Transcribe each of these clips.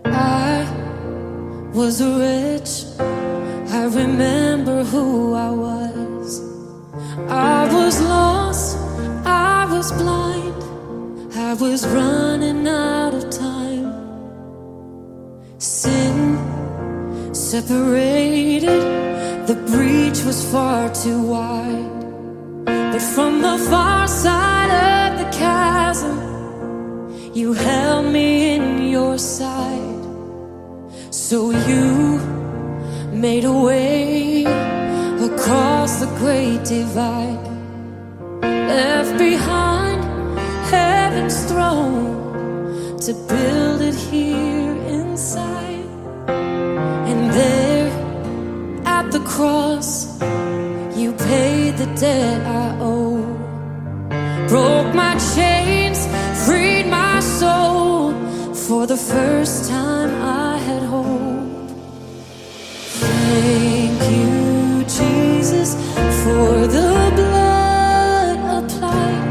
I was a wretch. I remember who I was. I was lost. I was blind. I was running out of time. Sin separated. The breach was far too wide. But from the far side of the chasm, you held me in your sight. So you made a way across the great divide. Left behind heaven's throne to build it here inside. And there at the cross, you paid the debt I owe. Broke my chains, freed my soul. For the first time I had hope. Thank you, Jesus, for the blood applied.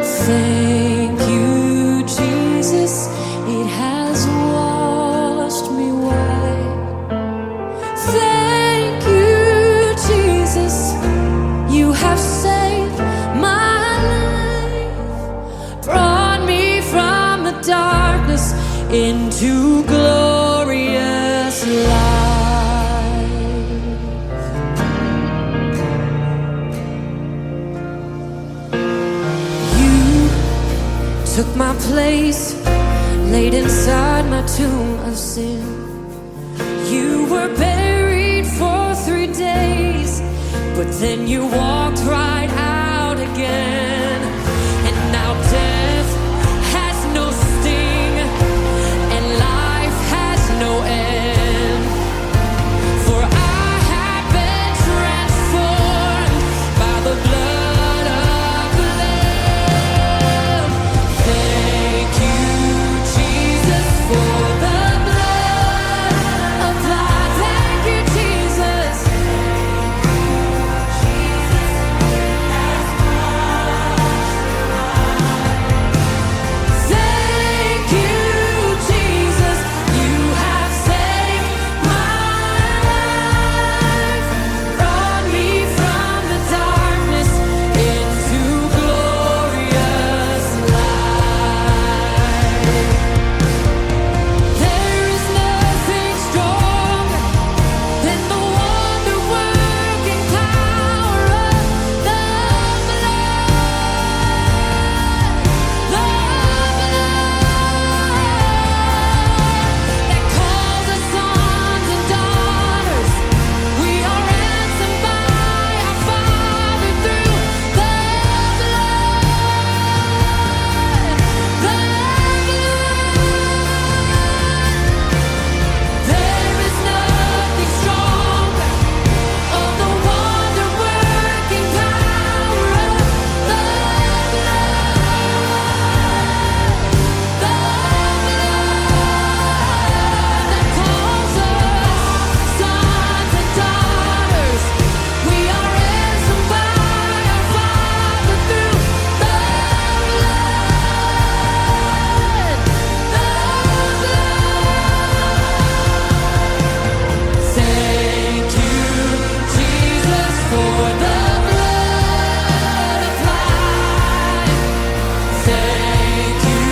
Thank you, Jesus, it has washed me white. Thank you, Jesus, you have saved my life, brought me from the darkness into glorious light. You took my place, laid inside my tomb of sin. You were buried for 3 days, but then you walked right out again. And now death has no sting, and life has no end. For I have been transformed by the blood of the Lamb. Thank you, Jesus, for the blood applied. Thank you, Jesus. Thank you, Jesus. You have saved my life, brought me from the darkness into glorious light. There is nothing stronger than the wonder-working power of the blood, the blood that calls us sons and daughters. We are ransomed by our Father through the blood, the blood. There is nothing stronger of the wonder-working power of the blood, the blood that calls us sons and daughters. We are ransomed by our Father through the blood, the blood. Thank you, Jesus, for the blood applied. Thank you,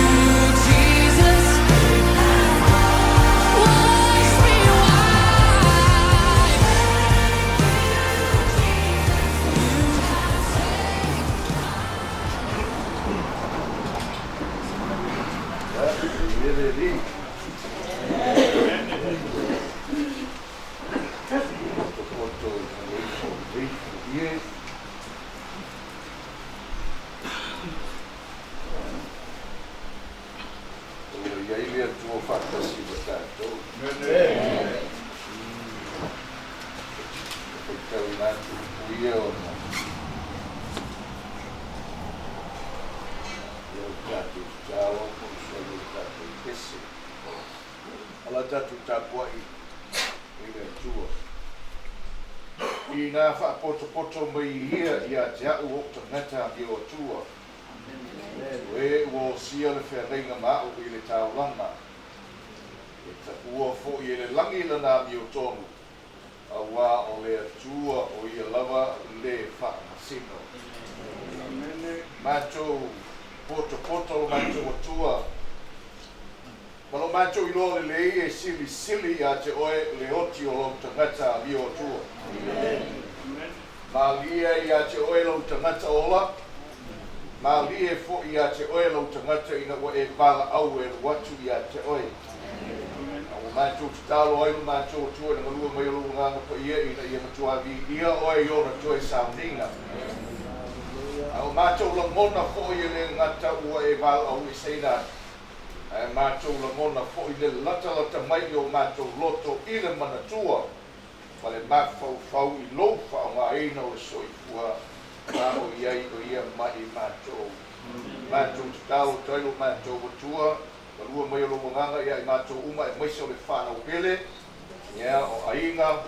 Jesus, wash me white. You have saved. Poto i na lei fo lei ie. O le iai le Atua faatasi ma tatou. E faitauina atu upu ia ona ia o tatou tatalo po o fai o tatou pese. Ala tatou tapuai i le Atua. I nā faapotopoto mai ia ia te au o tagata i o Atua. O e ua osia le feagaiga ma au i le taulaga. E taua foi e le lagi lana amiotonu, auā o le Atua o Ia lava le faamasino. Matou potopoto lo matou Atua, ma lo matou iloa lelei e silisili ia te Oe le oti o lou tagata amio atua. Malie ia te Oe lou tagata ola, malie foi ia te Oe lou tagata ina ua e valaau e alu atu ia te Oe. A ua matou tatalo ai lo matou Atua i le galue mai o lou Agaga Paia ina ia matua viia Oe i ona toe sauniga. A ua matou lagona foi e le gata ua e valaau eseina atu, ae matou lagona foi le latalata mai i o matou loto i le manatua ma le mafaufau i lou faaaogaina o le soifua a o i ai o ia ma i matou. Matou tatalo atu ai lo matou Atua, galue mai o lou Agaga ia i matou uma aemaise o le fanau pele, ia, o aiga,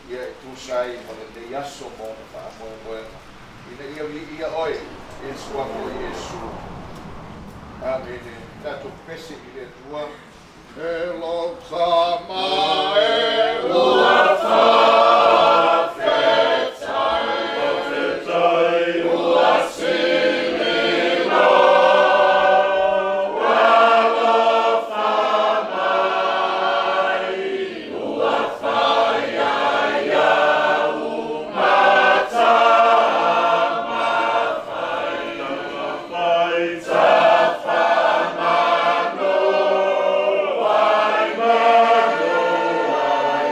ia e tusa ai ma lenei aso ma ona faamoemoega, ina ia viia Oe i le Suafa o Iesu. Amene. Tatou pese i le Atua. E lou tama e ua faafetai, ua sili lou alofa mai, ua faia ia'u ma tama fai, tafamanu ai manu ai.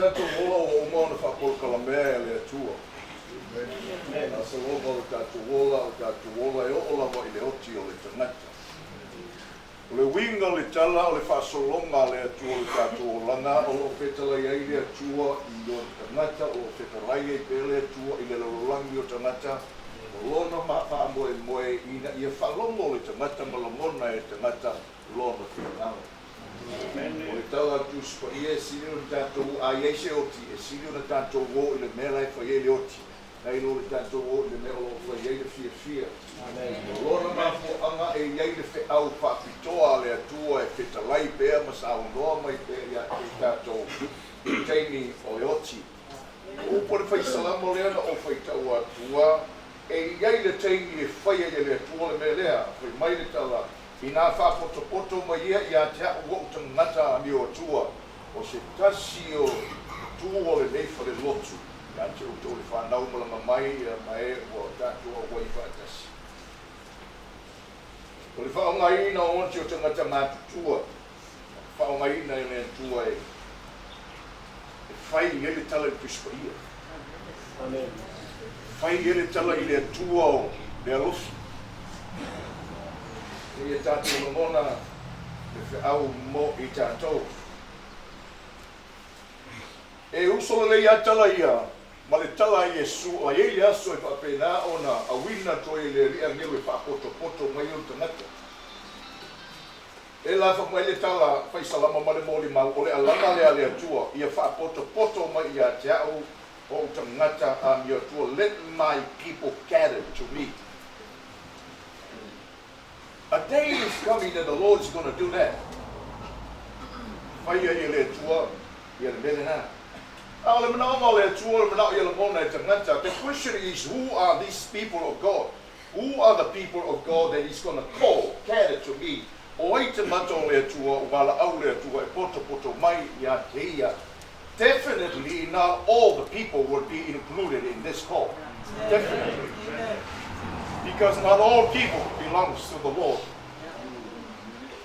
Tatou ola ua uma ona faapolokalameina e le Atua. Faasologa o le tatou ola, o tatou ola e oo lava i le oti o le tagata. O le uiga o le tala o le faasologa a le Atua o le tatou olaga, o lo o fetalai ai le Atua i ona tagata, o lo o fetalai ai pea le Atua i le lalolagi o tagata, o lona faamoemoe ina ia faalogo le tagata ma lagona e le tagata lona finagalo. O le tala a le Tusi Paia, e sili ona tatou, a i ai se oti, e sili ona tatou o i le mea la e fai ai le oti, nai lo le tatou o i le mea o lo o fai ai le fiafia. O lona mafuaaga e i ai le feau faapitoa a le Atua e fetalai pea ma saunoa mai pea ia te tatou i le taimi o le oti. O upu a le Fai Salamo lea na ou faitau atua, e i ai le taimi e fai ai e le Atua le mea lea. Fai mai le tala, Inā faapotopoto mai ia ia te a'u o'u tagata amio atua, o se tasi o tu o lenei falelotu, ia te outou le fanau malaga mai ia ma e ua tatou auai faatasi. O le faaaogaina o oti o tagata matutua, faaaogaina e le Atua e fai ai le tala i le Tusi Paia. Fai ai le tala i le Atua o le alofi. Ia tatou lagona le feau mo i tatou. E uso lelei a tala ia ma le tala a Iesu, a i ai le aso e faapena ona auina atu ai e le Alii agelu e faapotopoto mai ona tagata. E la fai mai le tala fai Salama ma le molimau, o le alaga lea a le Atua, ia faapotopoto mai ia te a'u o'u tagata amioatua. Let my people gather to me. A day is coming that the Lord is going to do that. Fai ai e le Atua ia le mea lena. A o le manaoga o le Atua, o le manao ia lagona e tagata. The question is, who are these people of God? Who are the people of God that He's going to call, gather to me? O ai tagata o le Atua, o valaau le Atua e potopoto mai ia te ia? Definitely not all the people will be included in this call. Definitely. Because not all people belongs to the Lord.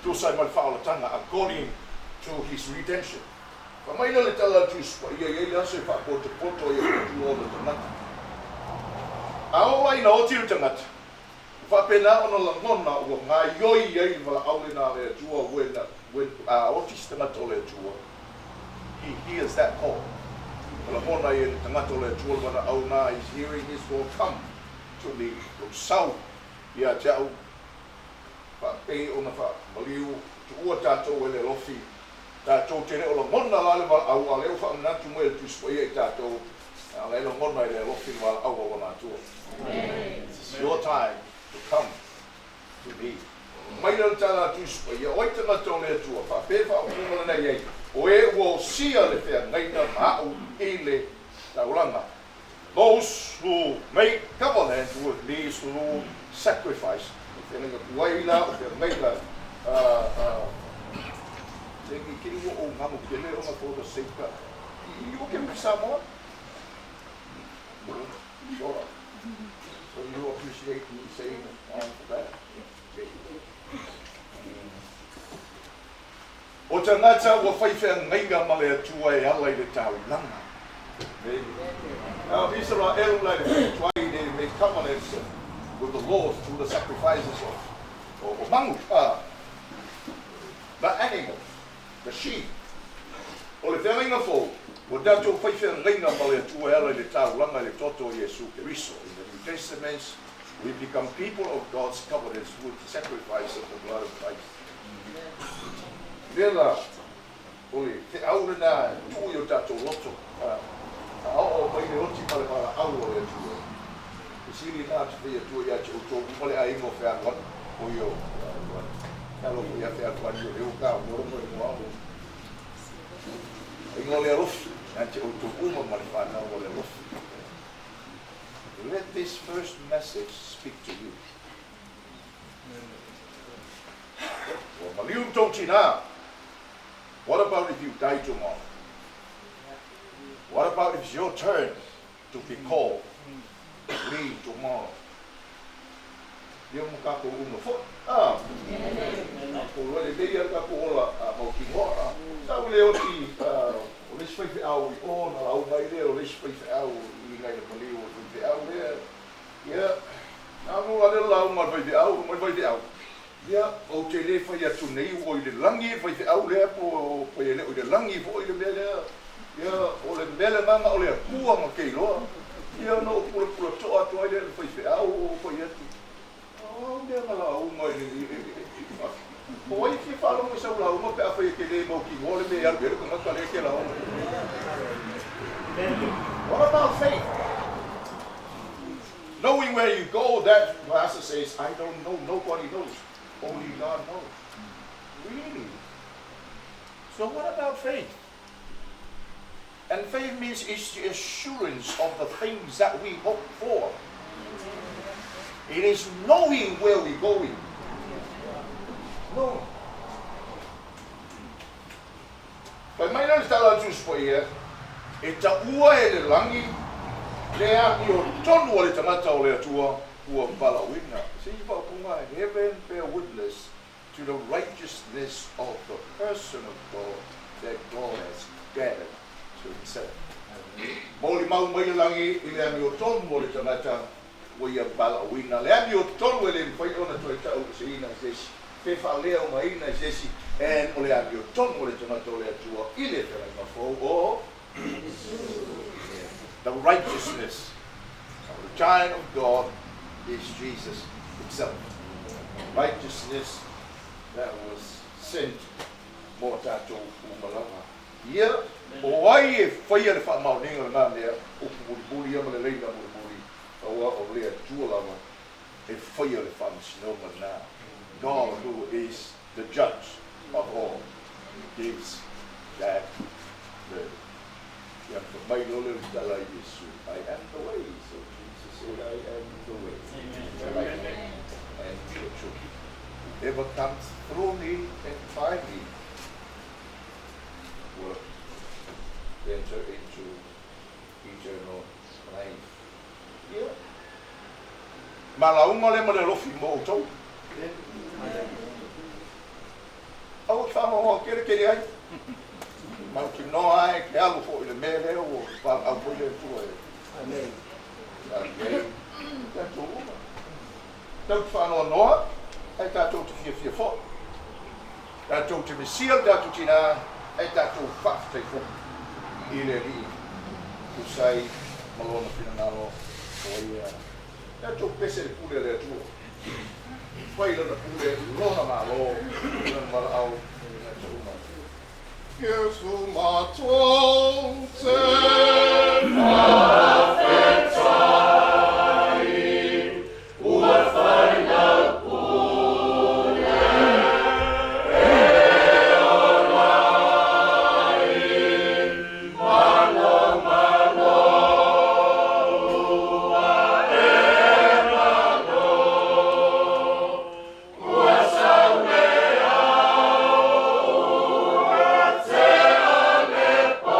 Tusa ai ma le faaolataga, according to His redemption. Fai mai le tala a Tusi Paia, e i ai le aso e faapotopoto ai e le Atua ona tagata. A oo la ina oti le tagata, ua faapena ona lagona ua gaoioi ai le valaau lena a le Atua when a oti se tagata o le Atua, he hears that call. Lagona ai e le tagata o le Atua le valaau lena, is hearing His call, "Come to me," tou sau ia te a'u, faapei ona faamaliu tuua tatou e le alofi. Tatou te le o lagona la le valaau, a o lea ua faamanatu mai e le Tusi Paia i tatou, a o la e lagona e le alofi le valaau a lona Atua. It's your time to come to me. Mai le tala a Tusi Paia, o ai tagata o le Atua, faapea faaupuga lena i ai, o e ua osia le feagaiga ma a'u i le taulaga. Those who make covenant with me through sacrifice. O feagaiga tuai la, o feagaiga te kiri ua ou ngamo kele ona for the sake of you okay with Samoa? Sure. So you appreciate me saying for that? Okay. O tagata ua fai feagaiga ma le Atua e ala i le taulaga. Now, Israel la le tuai, they make covenants with the Lord through the sacrifices of manu, the animals, the sheep. O le feagaiga fou, ua tatou fai feagaiga ma le Atua e ala i le taulaga i le toto o Iesu Keriso. In the New Testament, we become people of God's covenants through the sacrifice of the blood of Christ. Lea la, o le feau lena tuu i o tatou loto, a oo mai le oti ma le valaau o le Atua. E sili na te fai Atua ia te outou uma le aiga o Fealuani, o i o Fealuani, alo ia Fealuani o le o ka o mo i moa o. Aiga o le alofi, ia te outou uma ma le whanau o le alofi. Let this first message speak to you. Ua maliu tou tina. What about if you die tomorrow? What about if it's your turn to be called to leave tomorrow? Ia mo kākou uma foi. Ah. Ko loa le leia ka ko ola a mau ki ngoa. Sa o le oti o le isi faifeau i o ona lauga ai lea o le isi faifeau i ina i le maliu o le faifeau lea. Ia, na ona ou alu lea lauga a le faifeau, fai mai le faifeau, Ia, ou te le fai atu nei ua i le lagi le faifeau lea po o e le o i le lagi foi le mea lea. Ia, o le mea lena na o le Atua na te iloa. Ia, ona ou pulapula toa atu ai lea i le faifeau ou fai atu, O au lea na lauga i le O ai e fia faalogo i sau lauga pe afai e te le mautinoa le mea e alu i ai le tagata lea e te lauga i ai? What about faith? Knowing where you go, that pastor says, I don't know, nobody knows. Only God knows. Really? So what about faith? And faith means it's the assurance of the things that we hope for. It is knowing where we're going. No. Fai mai la le tala a le Tusi Paia, E taua e le lagi le amiotonu a le tagata o le Atua ua valaauina. Se i faaupuga, Heaven bear witness to the righteousness of the person of God that God has gathered to himself. Molimau mai le lagi i le amiotonu o le tagata ua ia valaauina. Le amiotonu e le mafai ona toe taueseina e se isi, pe faaleaogaina e se isi, and o le amiotonu o le tagata o le Atua i le feagaiga fou o The righteousness of the child of God is Jesus himself. Righteousness that was sent mo tatou uma lava. Ia, o ai e faia le faamaoniga o lena mea, upu mulimuli ia ma le leina mulimuli, aua o le Atua lava e faia le faamasinoga lena. God who is the judge of all gives that verdict. Ia, fai mai loa lea o le tala a Iesu, I am the way, so Jesus said, I am the way, the life and the truth. Whoever comes through me and by me will enter into eternal life. Ia, ma lauga lea ma le alofi mo outou. Aua te faanoanoa tele tele ai. Mautinoa ai ke alu foi i le mea lea ua valaau mai le Atua e. Amen. Tatou uma. Tatou te faanoanoa, ae tatou te fiafia foi. Tatou te misia le tatou tinā, ae tatou faafetai foi i le Alii tusa ai ma Lona finagalo o ia. Tatou pese i le pule a le Atua. Fai Lana pule, Lona Malo, Lona valaau i tagata uma. Iesu matou te faafetai ua fai lau pule e ola ai. Malo malo ua e malo ua sau le ao ua tea le po.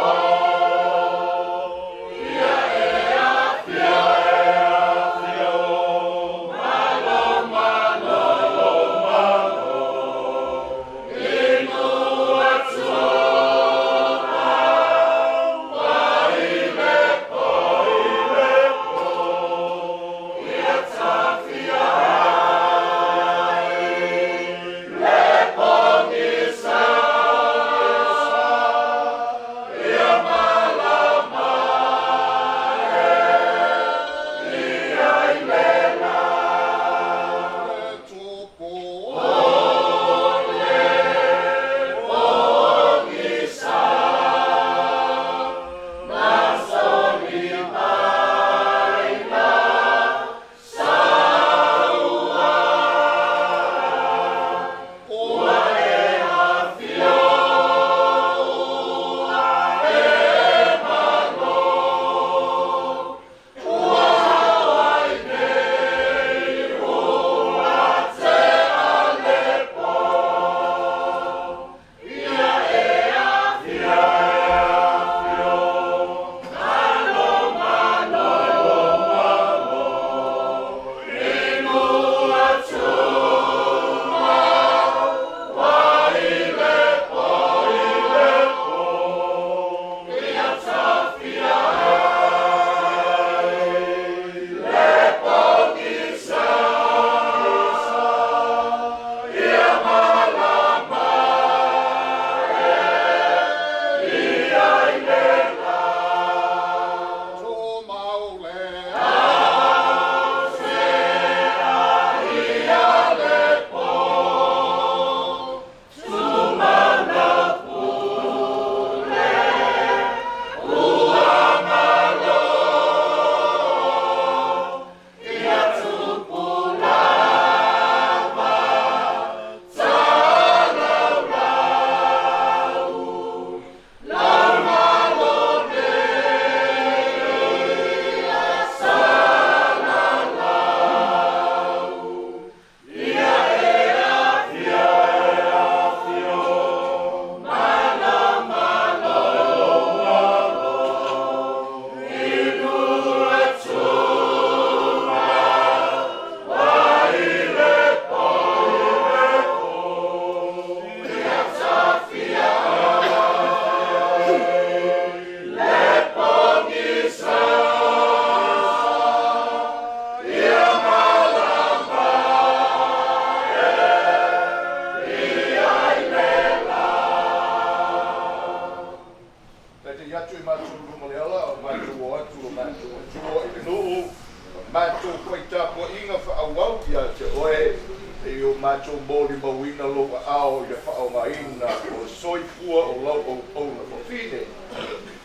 Taitai atu i matou i luma o le ala, a o matou o atu lo matou Atua i le nuu, ma matou fai tapuaiga faaauau ia te Oe, seia o matou molimauina Lou aao i le faaaogaina o le soifua o Lau auauna fafine,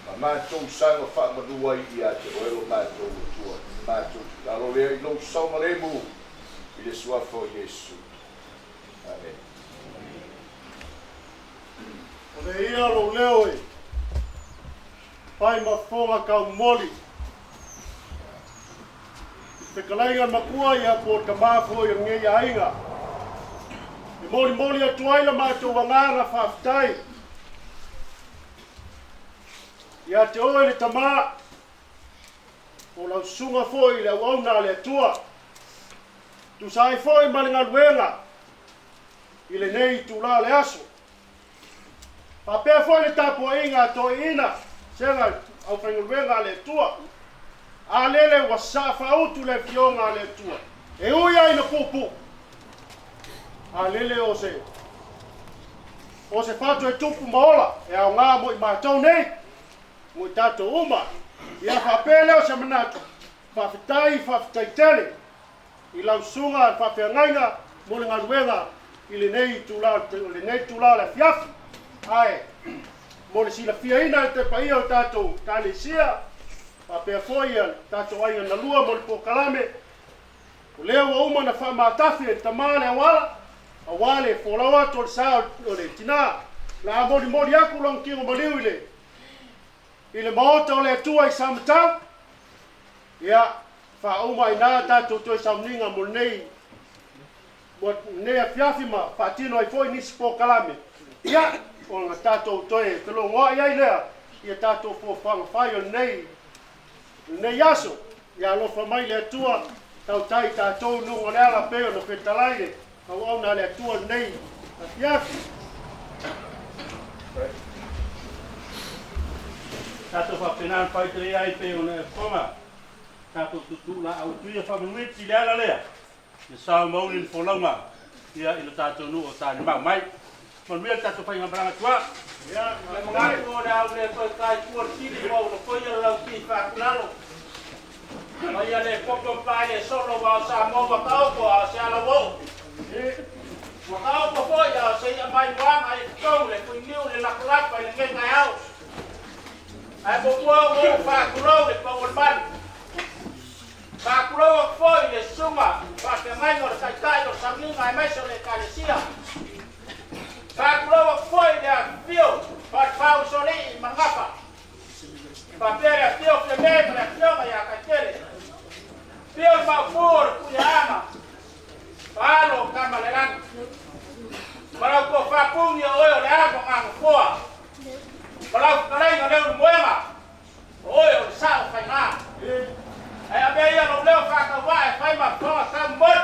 ma matou saga faamanu ai ia te Oe lo matou Atua. Matou tatalo lea i Lou saogalemu i le Suafa o Iesu. Amene. O le ia lou leo e fai ma fofoga taumoli. I fetalaiga matua ia po o tama foi o lenei aiga. E molimoli atu ai la matou agaga faafetai ia te oe le tama, po o lau susuga foi i le auauna a le Atua. Tusa ai foi ma le galuega i lenei itula o le aso. Faapea foi le tapuaiga a toeaiina sega aufaigaluega a le Atua. A lele ua saa faautu le Afioga a le Atua, e ui ai ina puupuu. A lele o se o se fatu e tupu ma ola e aoga mo i matou nei, mo i tatou uma. Ia faapea lea o se manatu, faafetai, faafetai tele i lau susuga le faafeagaiga mo le galuega i lenei itula o lenei itula o le afiafi. Ae mo le silafiaina e te paia o tatou Ekalesia, faapea foi le tatou aiga na lua mo le polokalame, o lea ua uma ona faamatafi e le tama le auala, aua le folau atu o le sa o le tina. O le a molimoli atu lona tino maliu i le i le maota o le Atua i Samatau. Ia, faauma ai ina tatou toe sauniga mo lenei mo lenei afiafi ma faatino ai foi nisi polokalame. Ia, ona tatou toe felogoai ai lea i tatou fuafuaga fai o lenei lenei aso. Ia alofa mai le Atua, tautai tatou i luga o le ala pei ona fetalai le auauna a le Atua lenei afiafi. Tatou faapena ona faaitaia ai pei ona e fofoga. Tatou tuutuu laau atu ia faamanuiati le ala lea. Ia sao mauli le folauga ia i lo tatou nuu o Talimau mai. Manuia le tatou faigamalaga tua. Ia, Le manatu o le a ou le toe tae i tua le sili ma ou lotoia le lauti faakulalo. Ma ia le poto ma pae le solo aua o Samoa ua taoto a o se ala ua oo. Ua taoto foi a o se i'a mai uaga i totonu le fuiniu le lapalapa i lenei taeao. Ae muamua ona ou faatulou le pau o le malu. Faatulou atu foi i le susuga faafeagaiga o le Taitai o le Sauniga aemaise o le Ekalesia. Faatulou atu foi i le afifio o Falefau Usoalii ma le Gafa, faapea le afifio o Fiame ma le afioga ia Taitele. Afio le Maopu o le Tuiaana, Paalo o Tamalelagi, ma lau tofa puni o oe o le ava ganofoa, ma lau fetalaiga Leulumoega, o oe o le sao faiga. Ae avea ia lou leo faatauvaa e fai ma fofoga taumoli.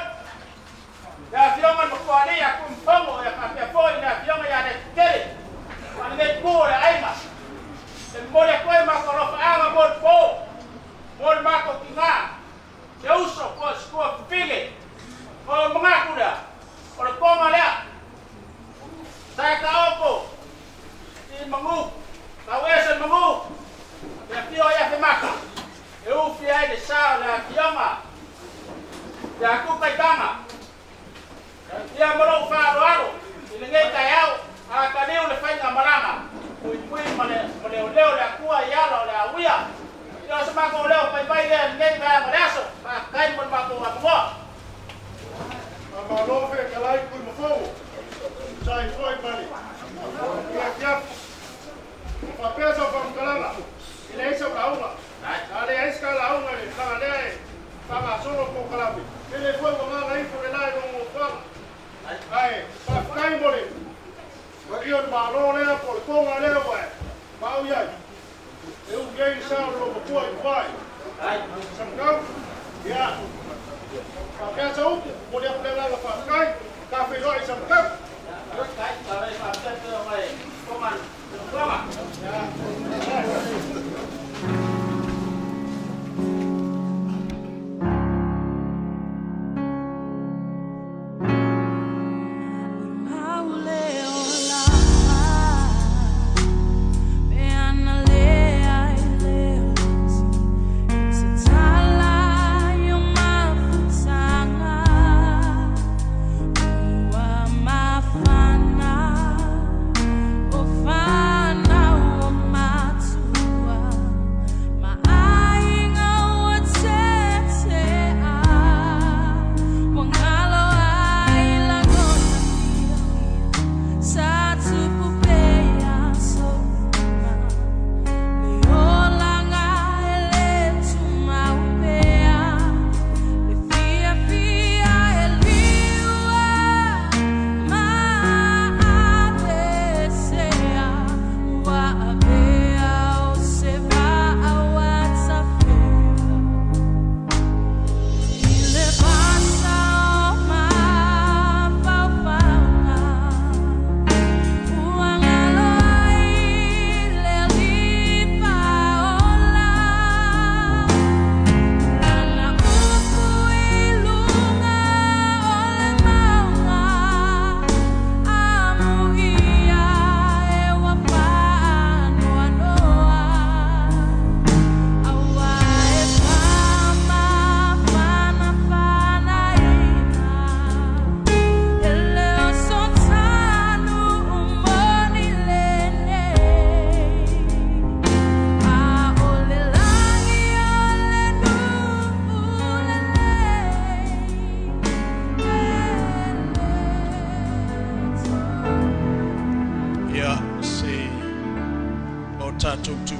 Le afioga i le Makuaalii ia Tuimafono, ia faapea foi le afioga ia Letetele ma lenei itu o le aiga. E momoli atu ai matou alofaaga mo le po, mo le matou tina, se uso po o se tuafafine. Ona ou manatu lea, o le toga lea, sa e taoto i manu, tau ese manu, le afio ai Afemata, e ufi ai le sa o le afioga ia Tutaitaga. Ia ma lou faaaloalo i lenei taeao, a taliu le faigamalaga, puipui ma le ma leoleo le Atua i ala o le auia. Ia o se matou leo paepae lea i lenei vaega o le aso. Faafetai mo le matou avanoa. Faamalo fetalai Tuimafono, tusa ai foi ma le afiafi. Ua faapea sau faamatalaga, e leai sau lauga. A leai se lauga i le tulaga lea e faagasolo le polokalame, tele foi ua gagaifo le la i lou nofoaga. Ae faafetai mo le paia o le Malo lea po o le toga lea ua e maui ai. E umi ai le sao o lou matua i tua i Samatau. Ia, faapea se upu, momoli atu le agaga faafetai, ta feiloai i Samatau.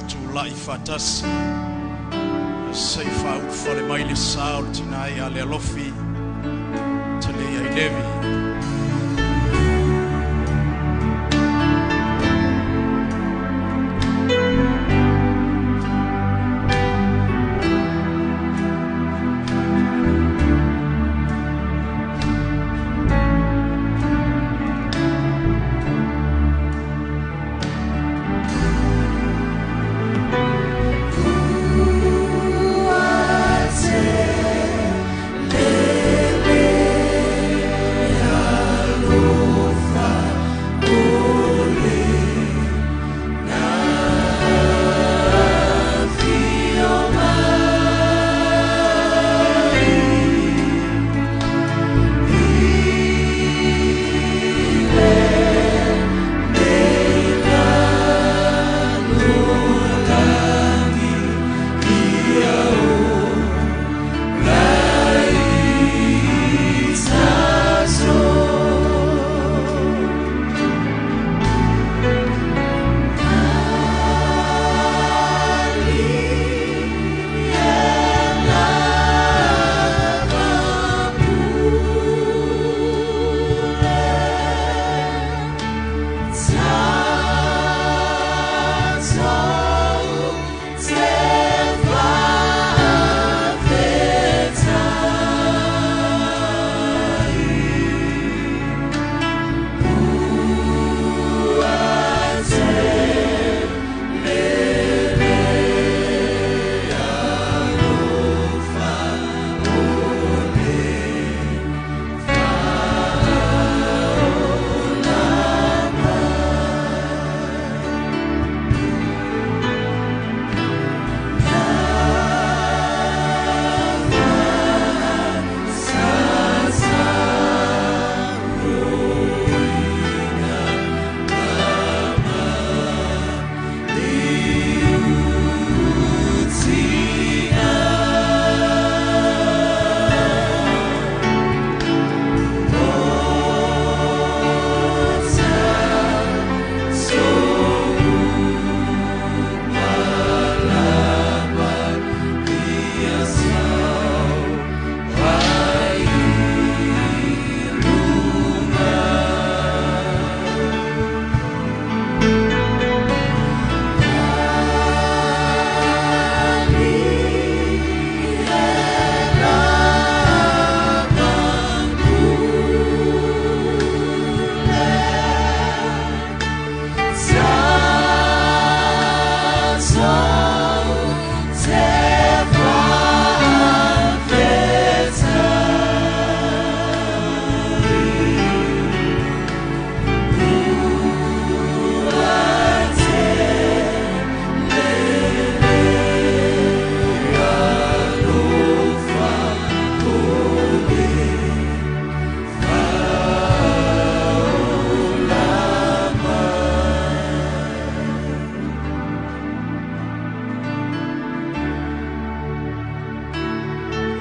tulai faatasi se i faaulufale mai le sa o le tinā ia le alofi Talia i Levi.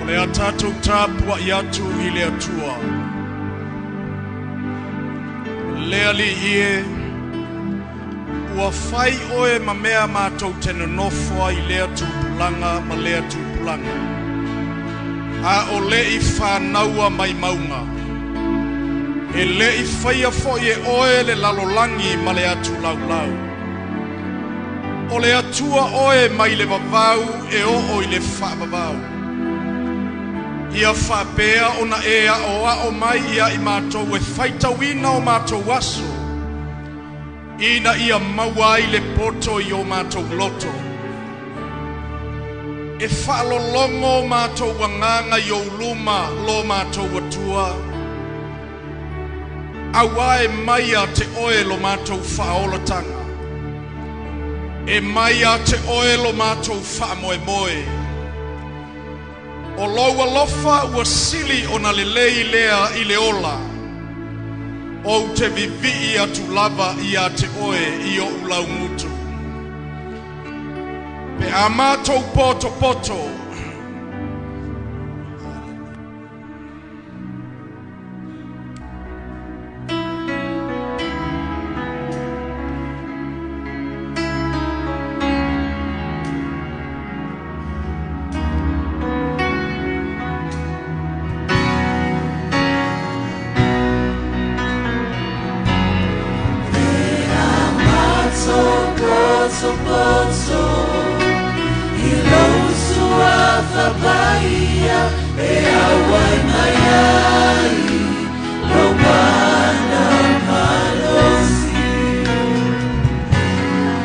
O le a tatou tapua'i atu i le Atua. Le Alii e, ua fai oe ma mea matou te nonofo ai i lea tupulaga ma lea tupulaga. A o le'i fanaua mai mauga. E le'i faia fo'i e oe le lalolagi ma le atu laulau. O le Atua oe mai le vavau e oo i le faavavau. Ia faapea ona e aoao mai ia i matou e faitauina o matou aso, ina ia maua ai le poto i o matou loto. E faalologo matou agaga i ou luma lo matou Atua. Auā e mai ia te oe lo matou faaolataga. E mai ia te oe lo matou faamoemoe. O lou alofa ua sili ona lelei lea i le ola. Ou te vivii atu lava ia te oe i ou laugutu. Pe a matou potopoto. E auai mai ai lou mana malosi.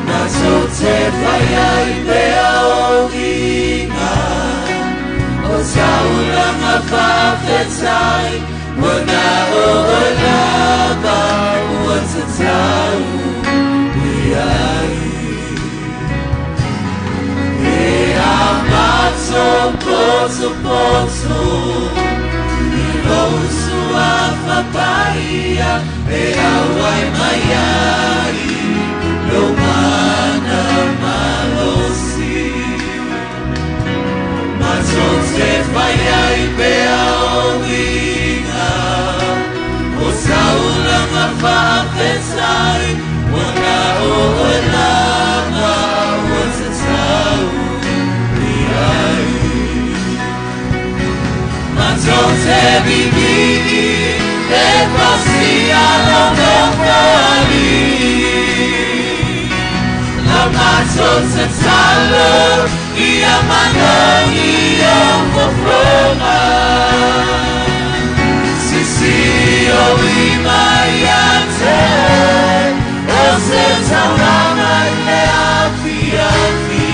Matou te fai ai pea o uiga o taulaga faafetai ua na oo lava ua tatau i ai. E a matou potopoto i lou suafa paia e auai mai ai lou mana malosi. Matou te fai ai pea o uiga o taulaga faafetai ua na oo lava ua tatau i ai. Matou te vivii e fausia lou nofoalii. La matou tatalo ia manogi ou fofoga. Sisi o lima ia te oe, o se taulaga i le afiafi.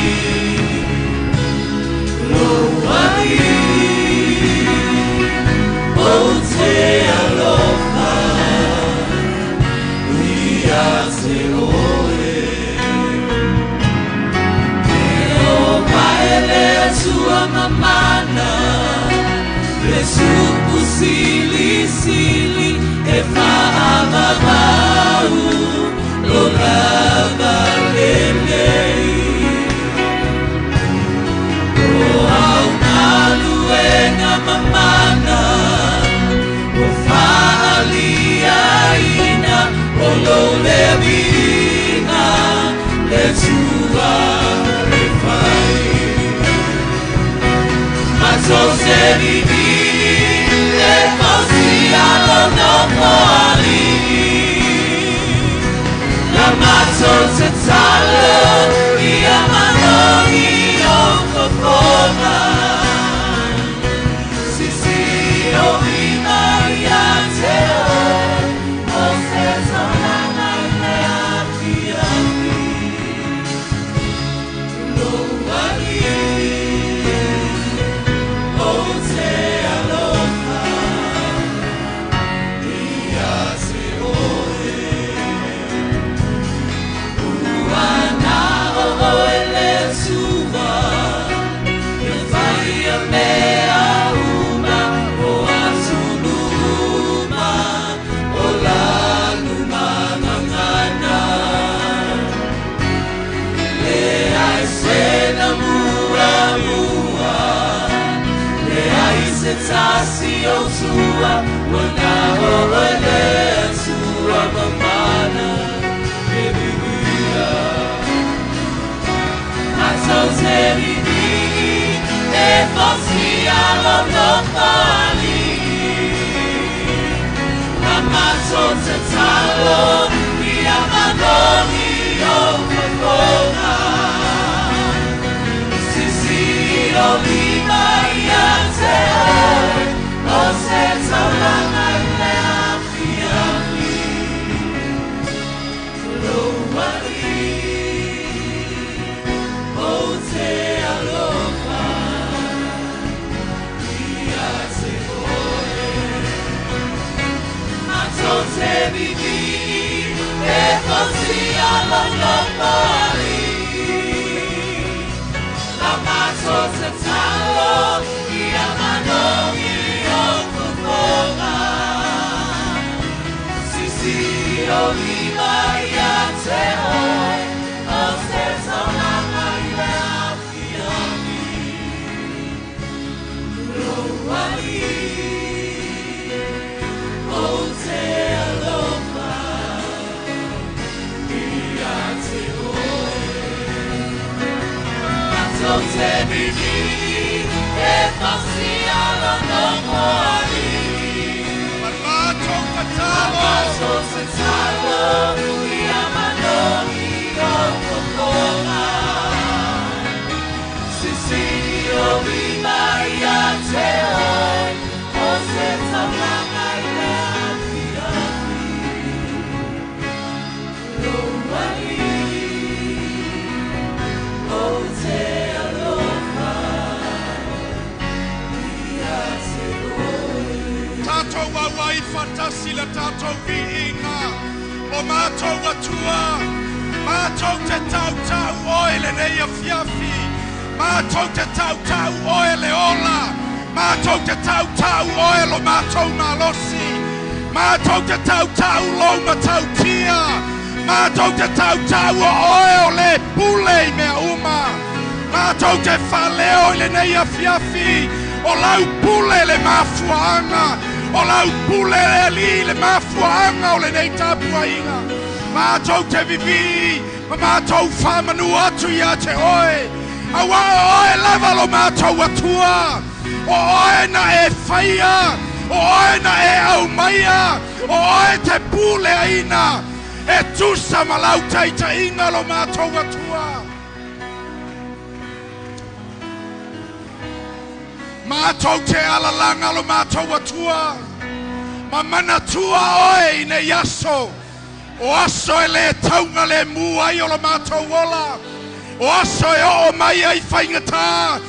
Lou alii, ou te alofa ia te oe. E o mai le Atua mamana, le supu silisili e faavavau lo lava lelei. O au galuega mamana, o faaliaina o lou lea viiga, le Atua e fai. Matou te vivii e fausia lou nofoalii. La matou tatalo ia manogi ou fofoga. Sisi o lima ia te oe, o se taulaga i le afiafi. Lou alii, ou te alofa ia te oe. Ua na oo e le Atua, e faia mea uma o atunuu uma, o lalu magagana. Leai se na muamua, leai se tasi o tua, ua na oo e le Atua mamana e viviia. Matou te vivii e fausia lou nofoalii. La matou tatalo ia manogi ou fofoga. Sisi o lima ia te oe, o se taulaga i le afiafi. Lou alii, ou te alofa ia te oe. Matou te vivii e fausia lou nofoalii. La matou tatalo ia manogi ou fofoga. Sisi o lima ia te oe, o se taulaga i le afiafi. Lou alii, ou te alofa ia te oe. Matou te vivii e fausia lou nofoalii. Matou tatalo. Matou tatalo ia manogi ou fofoga. Sisi o lima ia te oe, faatasi le tatou viiga o matou Atua. Matou te tautau oe lenei afiafi. Matou te tautau oe le ola. Matou te tautau oe lo matou malosi. Matou te tautau lou matautia. Matou te tautau o oe o le pule i mea uma. Matou te faaleo i lenei afiafi o lau pule le mafuaaga. O lau pule le Alii le mafuaaga o lenei tapuaiga. Matou te vivii ma matou faamanu atu ia te oe. Auā o oe lava lo matou Atua. O oe na e faia. O oe na e aumaia. O oe te puleaina. E tusa ma lau taitaiga lo matou Atua. Matou te alalaga lo matou Atua. Ma manatua oe i nei aso. O aso e lē taugalemu ai o lo matou ola. O aso e oo mai ai faigatā.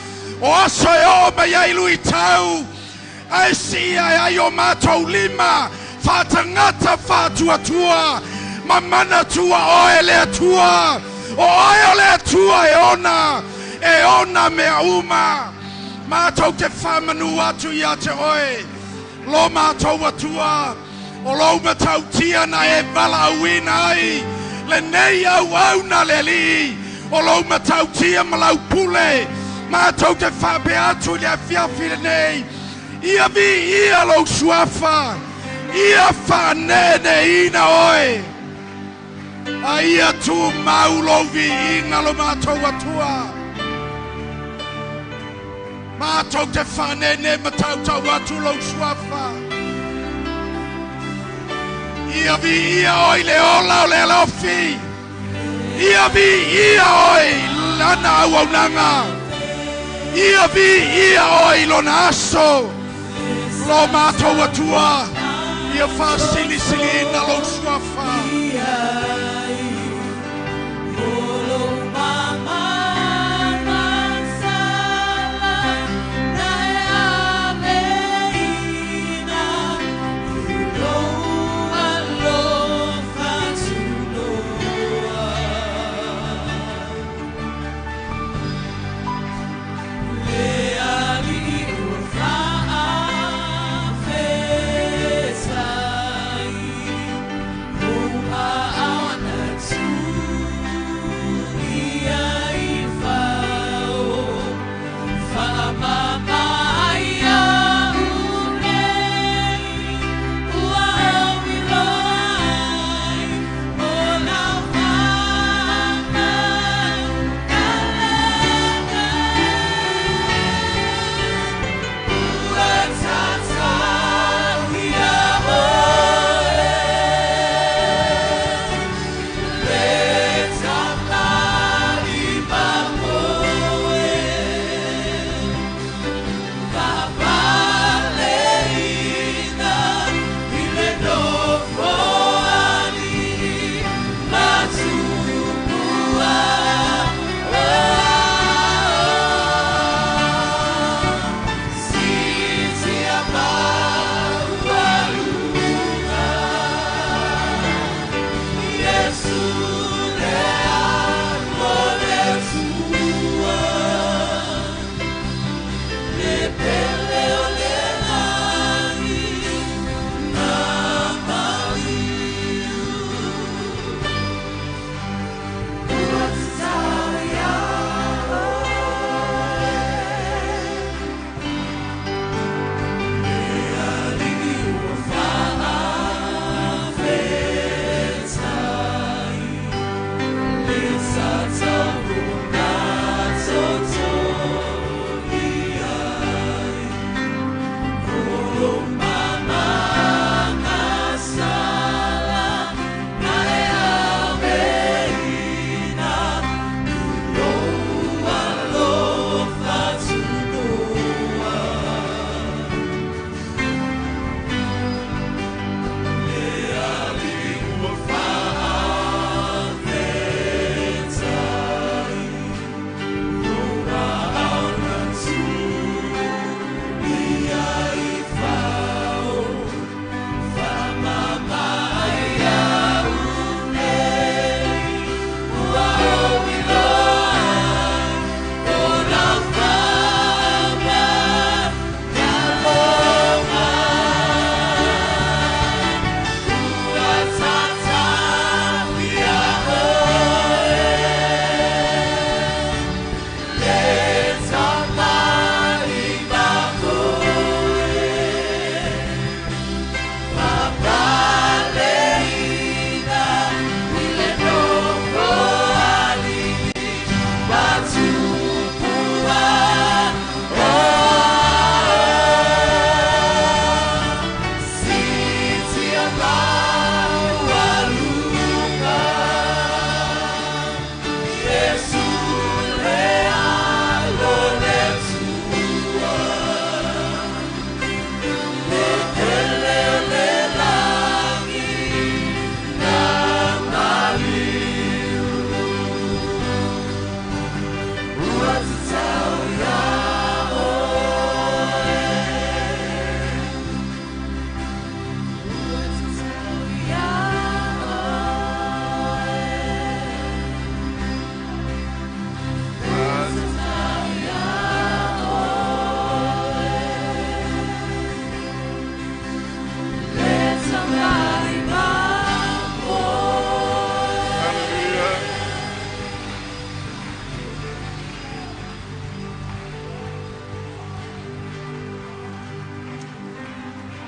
O aso e oo mai ai luitau. Ae siia e ai o matou lima. Faatagata faatuatua. Ma manatua oe le Atua. O oe o le Atua e ona. E ona mea uma. Matou te faamanu atu ia te oe. Lo matou Atua. O lou matautia na e valaauina ai. Lenei auauna le Alii. O lou matautia ma lau pule. Matou te faapea atu i le afiafi lenei. Ia viia lou suafa. Ia faaneeneeina oe. A ia tumau lou viiga lo matou Atua. Matou te faaneenee ma tautau atu lou suafa. Ia viia oe i le ola o le alofi. Ia viia oe i lana auaunaga. Ia viia oe i lona aso. Lo matou Atua. Ia faasilisiliina lou suafa.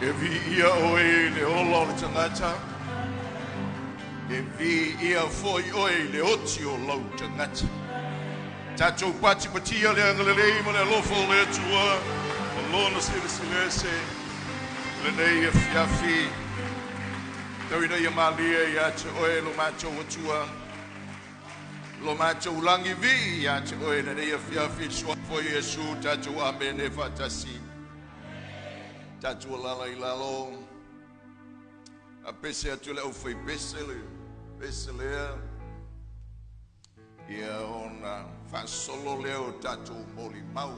E viia oe i le ola o le tagata, e viia foi oe i le oti o lau tagata. Tatou patipatia le agalelei ma le alofa o le Atua, o lona silesilese, lenei afiafi, tau ina ia malie ia te oe lo matou Atua, lo matou lagi vii ia te oe lenei afiafi, le suafa o Iesu, tatou amene faatasi. Tatou alala i lalo, a pese atu le aufai pese le pese lea, ia ona faasolo lea o tatou molimau.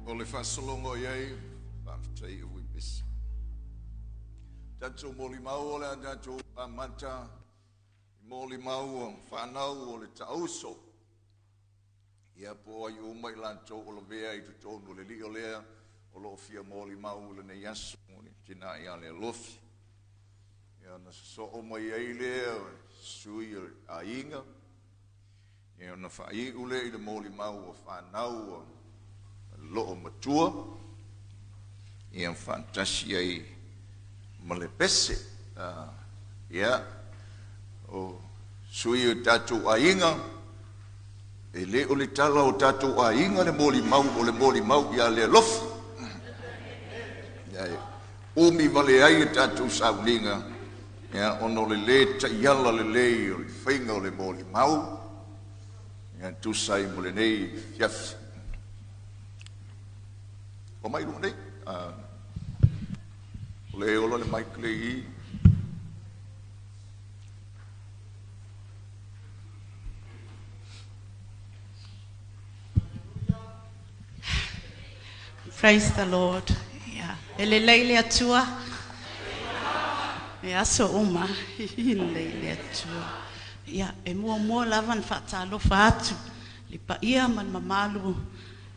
O le faasologa o i ai, faafetai i ui pese. Tatou molimau o le a tatou amata i molimau o fanau o le taauso. Ia po ai uma i latou o lavea i totonu o le lio lea, O lo o fia molimau i lenei aso o le tina ia Lealofi. Ia ona sosoo mai ai lea o le sui o le aiga, ia ona faaiu lea i le molimau a fanau a loomatua, ia faatasi ai ma le pese. Ia, o sui o tatou aiga, e le o le tala o tatou aiga le molimau, o le molimau ia Lealofi. Ia, umi vale ai e tatou sauniga, ia, ona o le lē taiala lelei o le faiga o le molimau, ia, tusa ai mo lenei afiafi. O mai luga nei, o le ola le mic le i. Praise the Lord. Yeah. E lelei le Atua. E aso uma. E lelei le Atua. Ia, e muamua lava na faatalofa atu le paia ma le mamalu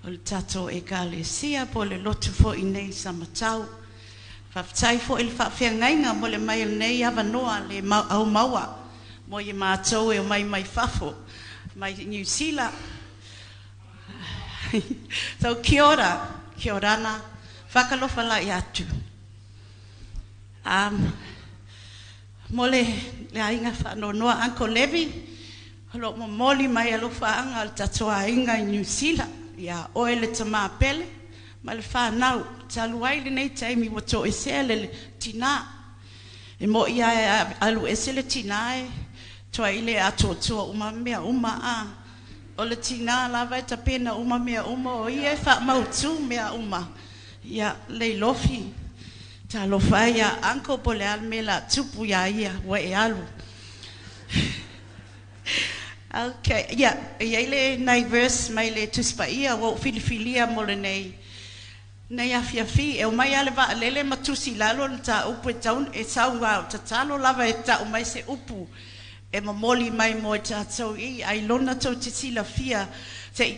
o le tatou ekalesia po o le lotu foi nei i Samatau. Faafetai foi i le faafeagaiga mo le mai o lenei avanoa le aumaua mo i matou e omai mai fafo mai Niu Sila. So kia ora, kia orana, whakalofa lai atu. Mo le aiga faanoanoa Uncle Levi, o lo o momoli mai alofaaga o le tatou aiga i Niu Sila, ia oe le tamā pele ma le fanau, talu ai lenei taimi ua toesea le tinā. E mo'i lava e alu ese le tinā e tuai le atoatoa uma mea uma a. O le tinā lava e tapena uma mea uma o ia e faamautū mea uma. Ia, Leilofi, talofa e ia Uncle po o le a le mea o le a tupu iā ia ua e alu. Okay, ia, e i ai le nai verse mai le Tusi Paia ua ou filifilia mo lenei nei afiafi. E omai lava le vaalele ma tusi i lalo le mataupu e tau e sau lava, o tatalo lava e tau mai se upu e momoli mai mo i tatou i ailona tou te silafia se i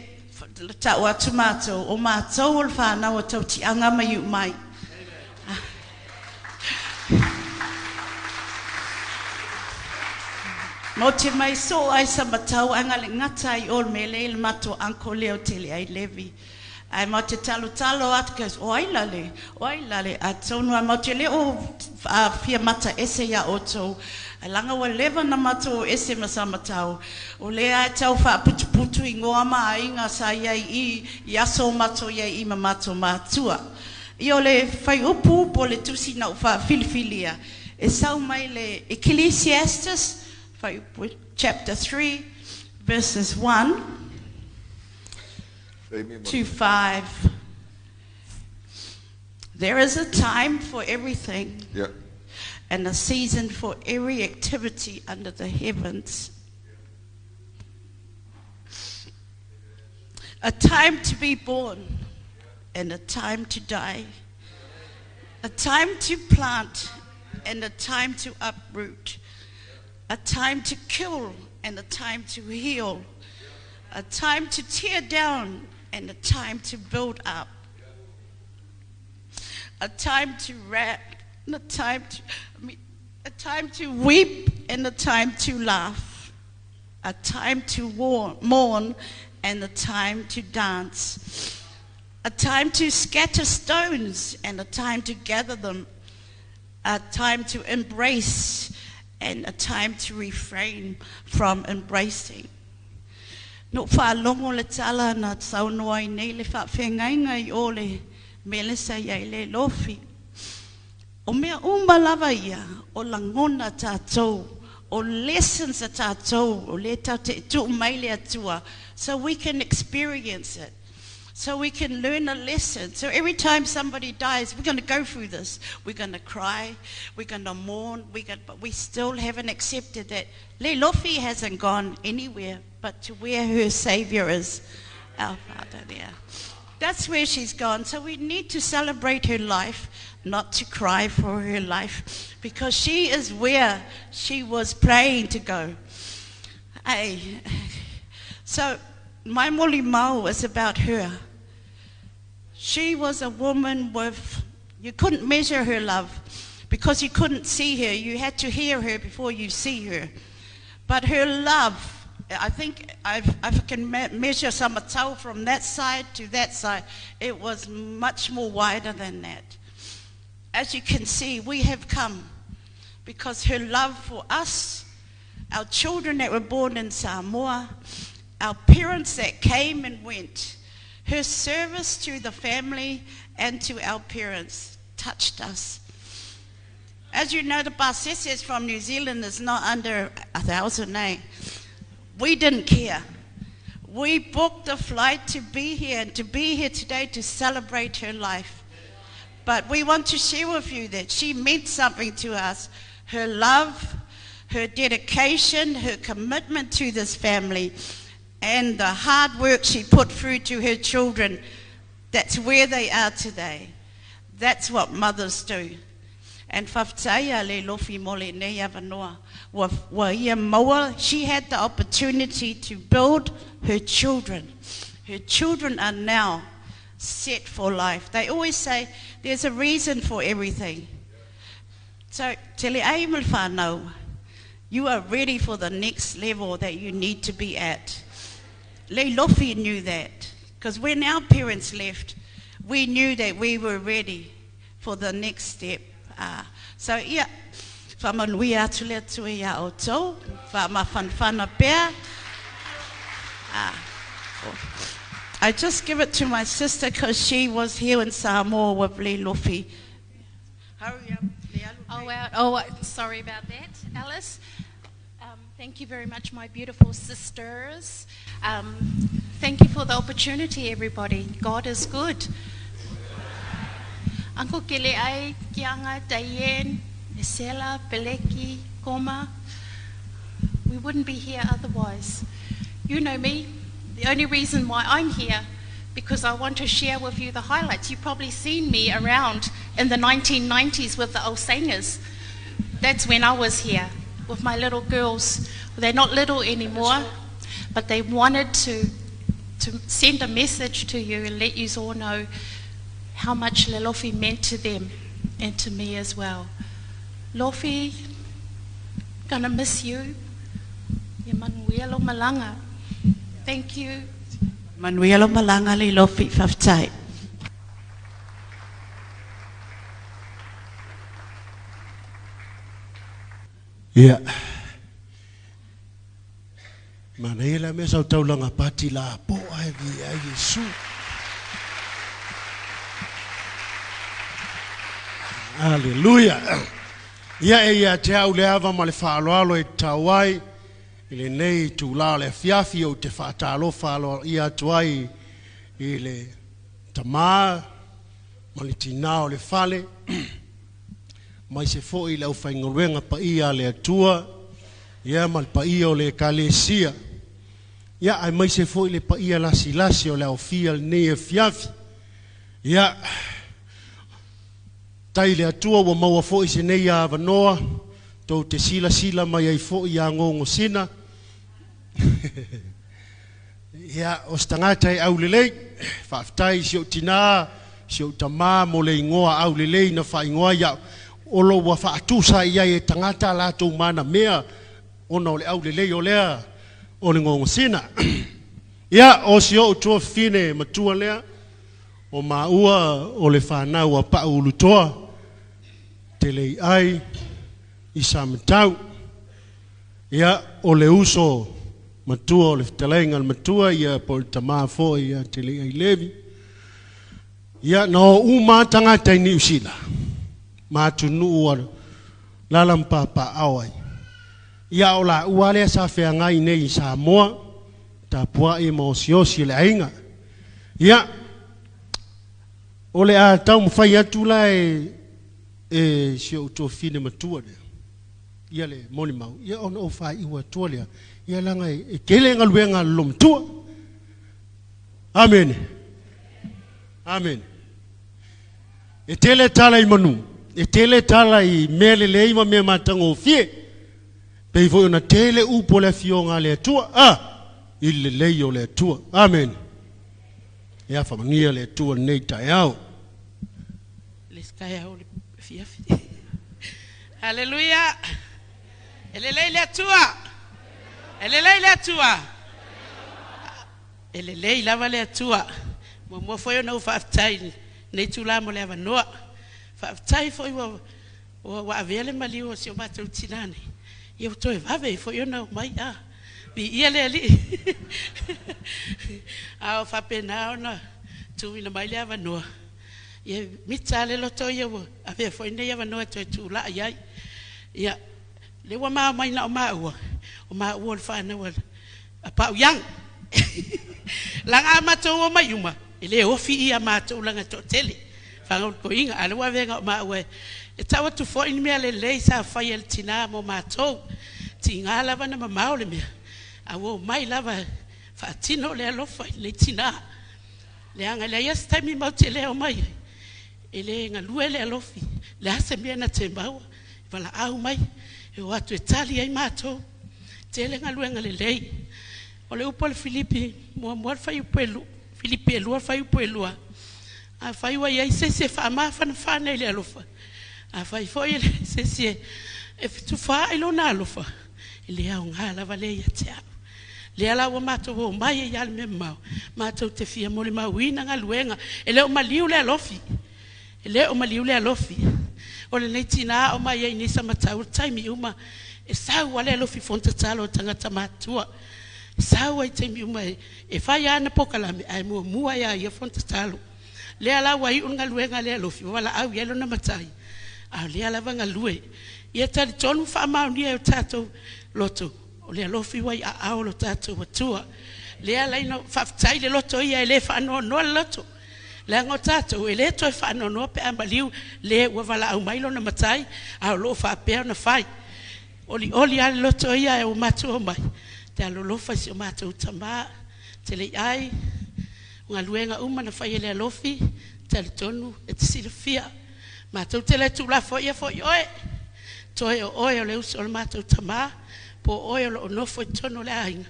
tau atu matou, o matou o le fanau a tautiaga ma iu mai. Mo te mai soo ai Samatau ae galegata ai o le mea lea i le matou uncle lea o tele ai Levi. Ae matou te talotalo atu ka o ai la le, o ai la le, atonu lava matou te le o fia mata ese iā outou, ae leaga ua leva ona matou o ese ma Samatau, o lea e tau faaputuputu igoa ma aiga sa i ai i i aso o matou i ai i ma matou matua. Ia o le fuaiupu po o le tusi na ou faafilifilia e sau mai le Ecclesiastes fuaiupu chapter 3 verses 1 to 5. There is a time for everything and a season for every activity under the heavens. A time to be born and a time to die. A time to plant and a time to uproot. A time to kill and a time to heal. A time to tear down and a time to build up. A time to wrap and a time to, I mean, a time to weep and a time to laugh. A time to mourn and a time to dance. A time to scatter stones and a time to gather them. A time to embrace and a time to refrain from embracing. Na ou faalogo le tala na saunoa ai nei le faafeagaiga i o le mea lea sa i ai le lofi. O mea uma lava ia, o lagona tatou, o lessons a tatou, o lea tatou te tuu mai le Atua, so we can experience it. So we can learn a lesson. So every time somebody dies, we're going to go through this. We're going to cry. We're going to mourn. We got, but we still haven't accepted that Leilofi hasn't gone anywhere but to where her Savior is, our Father there. That's where she's gone. So we need to celebrate her life, not to cry for her life, because she is where she was praying to go. Hey. So my molimau is about her. She was a woman with, you couldn't measure her love because you couldn't see her. You had to hear her before you see her. But her love, I think I can measure Samatau from that side to that side. It was much more wider than that. As you can see, we have come because her love for us, our children that were born in Samoa, our parents that came and went, her service to the family and to our parents touched us. As you know, the Baseses from New Zealand is not under 1,000, eh? We didn't care. We booked a flight to be here and to be here today to celebrate her life. But we want to share with you that she meant something to us. Her love, her dedication, her commitment to this family, and the hard work she put through to her children. That's where they are today. That's what mothers do. And whawhitaia le lofi mo le nei avanoa. Wa, wa ia maua, she had the opportunity to build her children. Her children are now set for life. They always say there's a reason for everything. So, te le ai mo le whānau, you are ready for the next level that you need to be at. Le Lofi knew that, because when our parents left, we knew that we were ready for the next step. So, ia, whamanuia atu le atu ia o tau, whamawhanwhana pea. I just give it to my sister because she was here in Samoa with Le Lofi. Hurry up. Oh, oh, sorry about that, Alice. Thank you very much, my beautiful sisters. Thank you for the opportunity, everybody. God is good. Uncle Kele'ai, Kianga, Diane, Esela, Beleki, Koma. We wouldn't be here otherwise. You know me. The only reason why I'm here, because I want to share with you the highlights. You've probably seen me around in the 1990s with the old singers. That's when I was here with my little girls. They're not little anymore, but they wanted to send a message to you and let you all know how much Lelofi meant to them and to me as well. Lofi, gonna miss you. Manuelo Malanga. Thank you. Manuelo Malanga le Lofi whawhtai. Ia. Manaia la mea sau taulanga pati la po ai vi ai Yesu. Hallelujah. Ia e ia te au le ava ma le whaaloalo e tau ai i le nei tūlā o le afiafi o te whaatalofa alo ia atu ai i le tamā ma le tinā o le fale mai se foi le au whaingaluenga pa ia le atua ia ma le paia o le ekalesia ia ae mai se foi le paia lasilasi o le aofia lenei afiafi ia tai le Atua ua maua foi se nei avanoa tou te silasila mai ai foi ia gogosina ia o se tagata e aulelei faafetai i si ou tinā si ou tamā mo le igoa aulelei na faaigoa ai au o lo ua faatusa i ai e tagata a latou manamea ona o le aulelei o lea o le gogosina. Ia, o si ou tuafafine matua lea, o maua o le fanau a Pau Ulutoa, te lei ai i Samatau. Ia, o le uso matua o le fetalaiga a le matua, ia po o le tamā foi ia te lei ai Levi. Ia, na o uma lava tagata i Niu Sila, ma atunuu a lala ma papaaao ai. Ia, o laua lea sa feagai nei i Samoa, tapuai ma osiosi e le aiga. Ia, o le a taumafai atu la e, e si ou tuafafine matua lea, ia le molimau, ia ona ou faaiu atua lea, ia leaga e, e tele galuega a le loomatua. Amene. Amene. E tele tala i manu, e tele tala i mea lelei ma mea matagofie. Pei foi ona tele upu o le Afioga a le Atua, a, i le lelei o le Atua. Amene. Ia faamanuia le Atua i lenei taeao. Le isi taeao o le afiafi. Haleluia! E lelei le Atua! E lelei le Atua! E lelei lava le Atua. Muamua foi ona ou faafetai i lenei itula mo le avanoa. Faafetai foi ua ua avea le maliu o si o matou tina nei, ia ua toe vave ai foi ona omai. A, viia le Alii. A o faapena ona tuuina mai le avanoa, ia mita lava le loto ia ua avea foi lenei avanoa e toe tulai ai. Ia, lea ua mao mai na o maua, o maua o le fanau a Pau Young. Laga a matou o mai uma, e le ofi ia matou laga e toatele. Fagaulikoiga, a lea ua avega o maua e tau atu foi ni mea lelei sa fai e le tina mo matou. Tiga lava na mamao le mea, a ua omai lava faatino le alofa i lenei tina. Leaga e leai lava se taimi matou te le omai ai, e le galue le alofi, le a se mea na te maua, e valaau mai, e o atu e tali ai matou. Tele galuega lelei. O le upu a le Filipi muamua le fuaiupu e Filipi 2 le fuaiupu e 2, afai ua i ai se isi e faamafanafana i le alofa, afai foi e leai se isi e fetufaai lona alofa, e le aoga lava lea ia te au. Lea la ua matou omai ai lava i le mea mamao, matou te fia molimauina galuega. E le o maliu le alofi, e le o maliu le alofi. O lenei tina o mai ai nei Samatau, o le taimi uma e sau lava le alofi i fono tatalo a tagata matutua. E sau ai taimi uma e fai lava ana polokalame, ae muamua ia ia fono tatalo. Lea la ua iu le galuega a le alofi, ua valaau i ai lona matai, a o lea lava galue. Ia talitonu faamaonia e o tatou loto, o le alofi ua i aao o lo tatou Atua. Lea la ina faafetai le loto ia e le faanoanoa le loto. Leaga o tatou e le toe faanoanoa pe a maliu le ua valaau mai lona matai, a o lo o faapea ona fai. Olioli lava le loto ia e ua matou omai, te alolofa i si o matou tamā, te le i ai, o galuega uma na fai e le alofi, talitonu e te silafia. Matou te le tuulafoaia foi oe, toe o oe o le uso o le matou tamā, po o oe o lo o nofo i totonu o le aiga.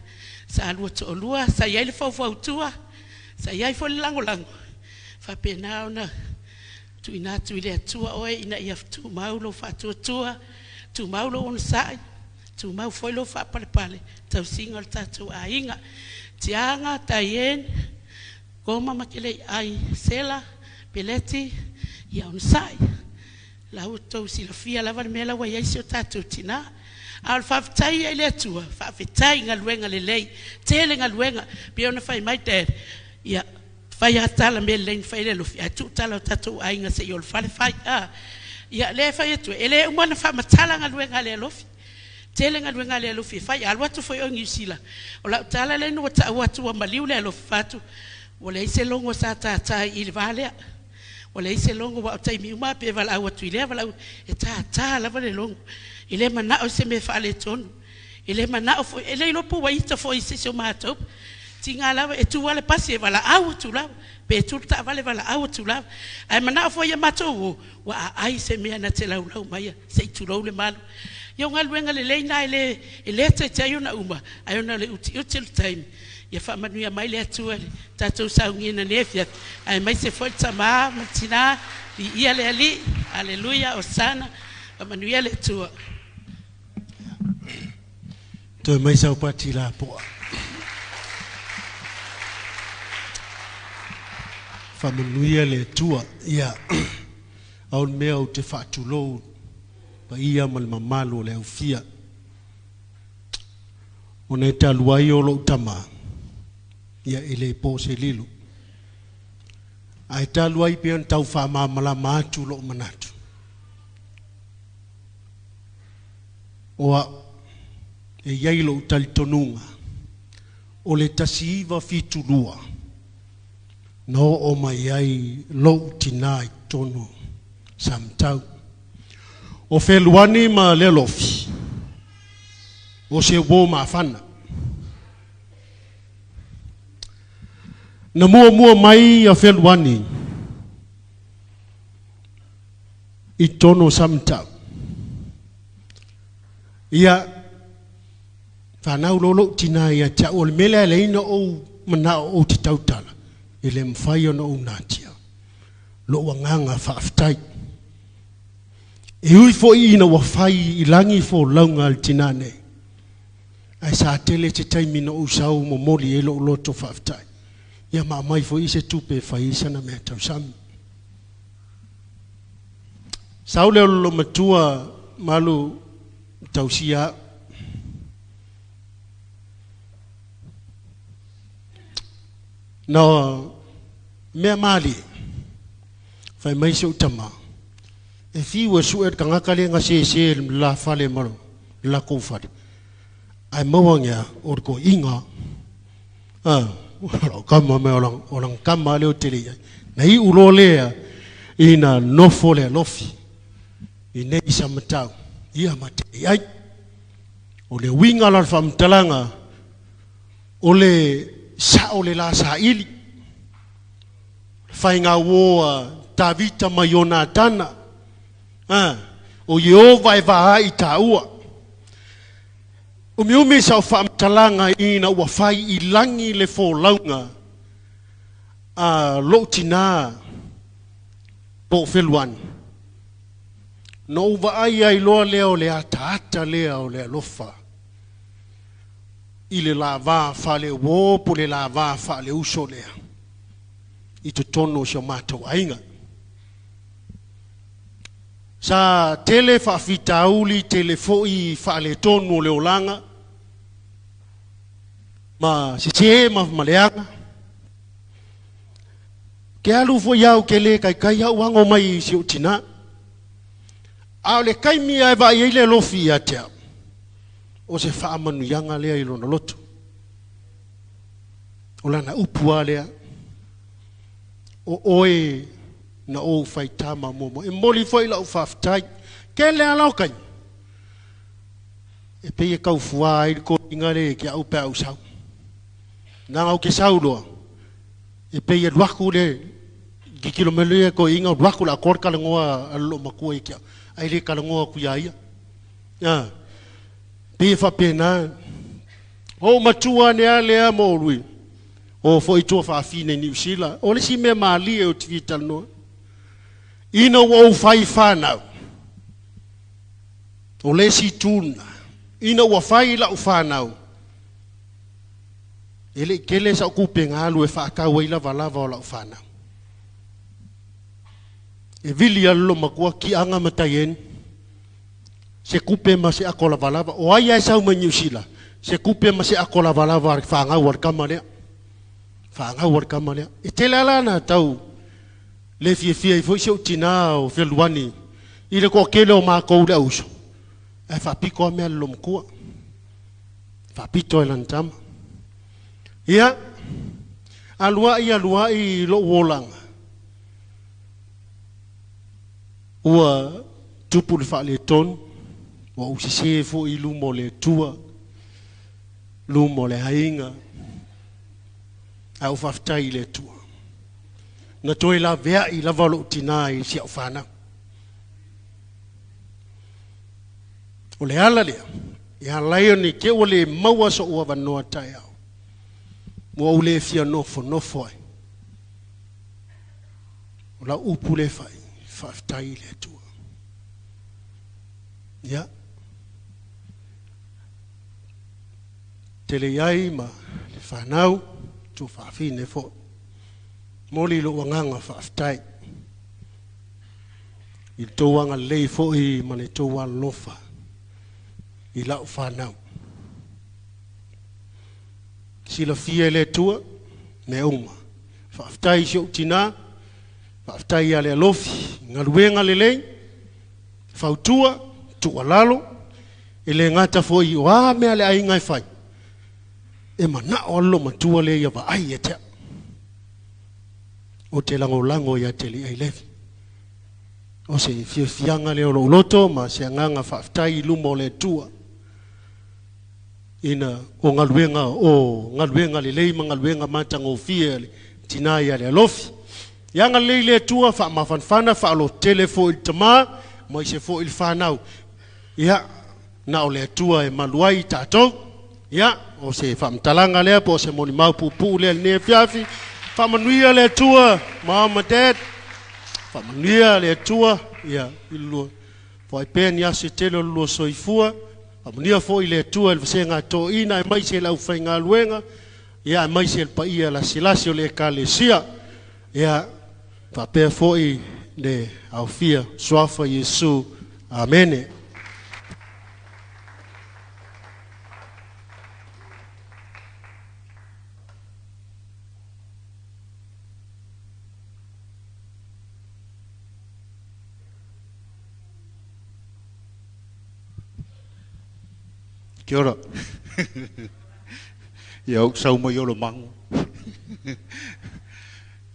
Sa lua toalua, sa i ai le faufautua, sa i ai foi le lagolago, faapena ona tuuina atu i le Atua oe ina ia tumau lou faatuatua, tumau lou onosai, tumau foi lou faapalepale, tausiga o le tatou aiga. Tiaga, Diane, Koma ma Keleiai, Sela, Peleti, ia onosai. La ua outou silafia lava le mea la ua i ai si o tatou tina. A o le faafetai ia i le Atua, faafetai i galuega lelei, tele galuega, pei ona fai mai Dad, ia fai lava tala mea lelei na fai e le alofi, ae tuu tala o tatou aiga se i o le fale fai. A, ia lea e fai atu, e le uma ona faamatala galuega a le alofi. Tele galuega a le alofi e fai, a alu atu foi oe i Niu Sila. O lau tala lea ina ua tau atu ua maliu le alofi fatu, ua leai se logo sa tātā i le va lea. Ua leai se logo, aua o taimi uma pe valaau atu i lea valaau, e tātā lava le logo. E le manao i se mea faaletonu. E le manao foi, e le iloa po ua ita foi i se isi o matou. Tiga lava, e tu lava le pasi e valaau atu lava, pe tu le taavale e valaau atu lava. Ae manao foi ia matou o, ua aai se mea na te laulau maia, se i tulou le malu. Ia o galuega lelei na e le, e le taitai ona uma, ae ona o le utiuti o le taimi, ia faamanuia mai le Atua i le tatou saunia nei afiafi, aemaise foi le tamā ma le tinā, viia le Alii, aleluia, osana, faamanuia le Atua. Toe mai sau pati lapoa. Faamanuia le Atua. Ia, ao le mea ou te faatulou paia ma le mamalu o le aufia. Ona e talu ai o lou tama, ia e le po se lilo. Ae talu ai pei ona tau faamalamalama atu lou manatu. O au, e i ai lou talitonuga, o le 1972 na oo mai ai lou tinā i totonu o Samatau. O Feluani ma Lealofi, o se uo mafana. Na muamua mai a Feluani i totonu o Samatau. Ia, fanau loa lou tinā ia te au, o le mea lea e ala ai ona ou manao ou te tautala, E le mafai ona ou natia lou agaga faafetai. E ui foi ina ua fai i lagi folauga a le tinā nei, ae sa tele se taimi na ou sau momoli ai lou loto faafetai, ia ma aumai foi se tupe e fai ai sana mea tausami. Sau lea o le loomatua malu tausia au. Na mea malie, fai mai si ou tama, e fiu e sue le tagata lea na sese le la fale ma le lakou fale, ae maua ane o le toeaina. Ah, o kama me o lana tama lea o tele i ai. Na iu loa lea ina nofo le alofi i nei Samatau, ia ma tele i ai. O le uiga la o le faamatalaga, O le sao le la saili, o le faiga uō a Tavita ma Ionatana, a, o Ieova e va ai i tāua. Umiumi sau faamatalaga ina ua fai i lagi le folauga a lou tinā po o Feluani. Na ou vaai ai loa lea o le ataata lea o le alofa. I le lava faaleuo po le lava faaleuso lea i totonu o si o matou aiga. Sa tele faafitauli, tele foi faaletonu o le olaga ma sese ma maleaga. Ke alu foi au ke le kaikai au ago mai i si ou tinā. A o le taimi lava e vaai ai le alofi ia te au, o se faamanuiaga lea i lona loto. O lana upu lava lea, o oe na ou faitama muamua. E momoli foi lau faafetai. Tele lava lau taimi e pei e tau fua ai le toeaina lea ki au pe a ou sau. Leaga ou te sau loa, e pei e alu atu le tilotilo mai loa ia toeaina alu atu le atoa le talanoa a le loomatua ia te au, ae le talanoa atu ia ia. A, pei e faapena. O ou matua ane lava lea ma Olui, o foi tua faafine i Niu Sila. O le isi mea malie ou te fia talanoa, ina ua ou fai fanau, o le isi itu lena, ina ua fai lau fanau, e le i tele sau tupe na alu e faatau ai lavalava o lau fanau. E vili lava le loomatua, tiaga ma taieni, se tupe ma se ato lavalava. O ai lava e sau mai Niu Sila, se tupe ma se ato lavalava a le fanau a le tama lea. Fanau a le tama lea. E tele lava la na tau le fiafia ai foi si ou tinā o Feluani i le toatele o matou le auuso, ae faapito lava mea a le loomatua. Faapito ai lana tama. Ia, aluai aluai i lou olaga, ua tupu le faaletonu, ua ou sese foi i luma o le Atua, luma o le aiga, ae ou faafetai i le Atua. Na toe laveai lava lou tinā i si au fanau. O le ala lea, e ala ai ona i te ua le maua so'u avanoa taeao, ua ou le fia nofonofo ai. O lau upu lea e fai, faafetai i le Atua. Ia, tele i ai ma le fanau, tuafafine foi. Momoli lou agaga faafetai i le tou agalelei foi ma le tou alolofa i lau fanau. Silafia e le Atua mea uma. Faafetai i si ou tinā, faafetai ia le alofi, galuega lelei, fautua, tuualalo, e le gata foi o a mea le aiga e fai, e manao lava le loomatua lea ia vaai ia te au. Ou te lagolago ia te Li'ai Levi. O se fiafiaga lea o lou loto ma se agaga faafetai i luma o le Atua ina o galuega o galuega lelei ma galuega matagofie a le tinā ia le alofi. Ia agalelei le Atua, faamafanafana, faalototele foi i le tama ma ise foi i le fanau. Ia, na o le Atua e malu ai i tatou. Ia, o se faamatalaga lea po o se molimau puupuu lea i lenei afiafi. Faamanuia le Atua, mom and dad. Faamanuia le Atua, ia, i le lua. Foai pea ni aso e tele o le lua soifua. Faamanuia foi le Atua i le vasega toeaina aemaise le aufaigaluega, ia aemaise le paia lasilasi o le ekalesia. Ia, faapea foi le aofia suafa Iesu. Amene. Kia ora. Ia ou sau mai o lo mangu.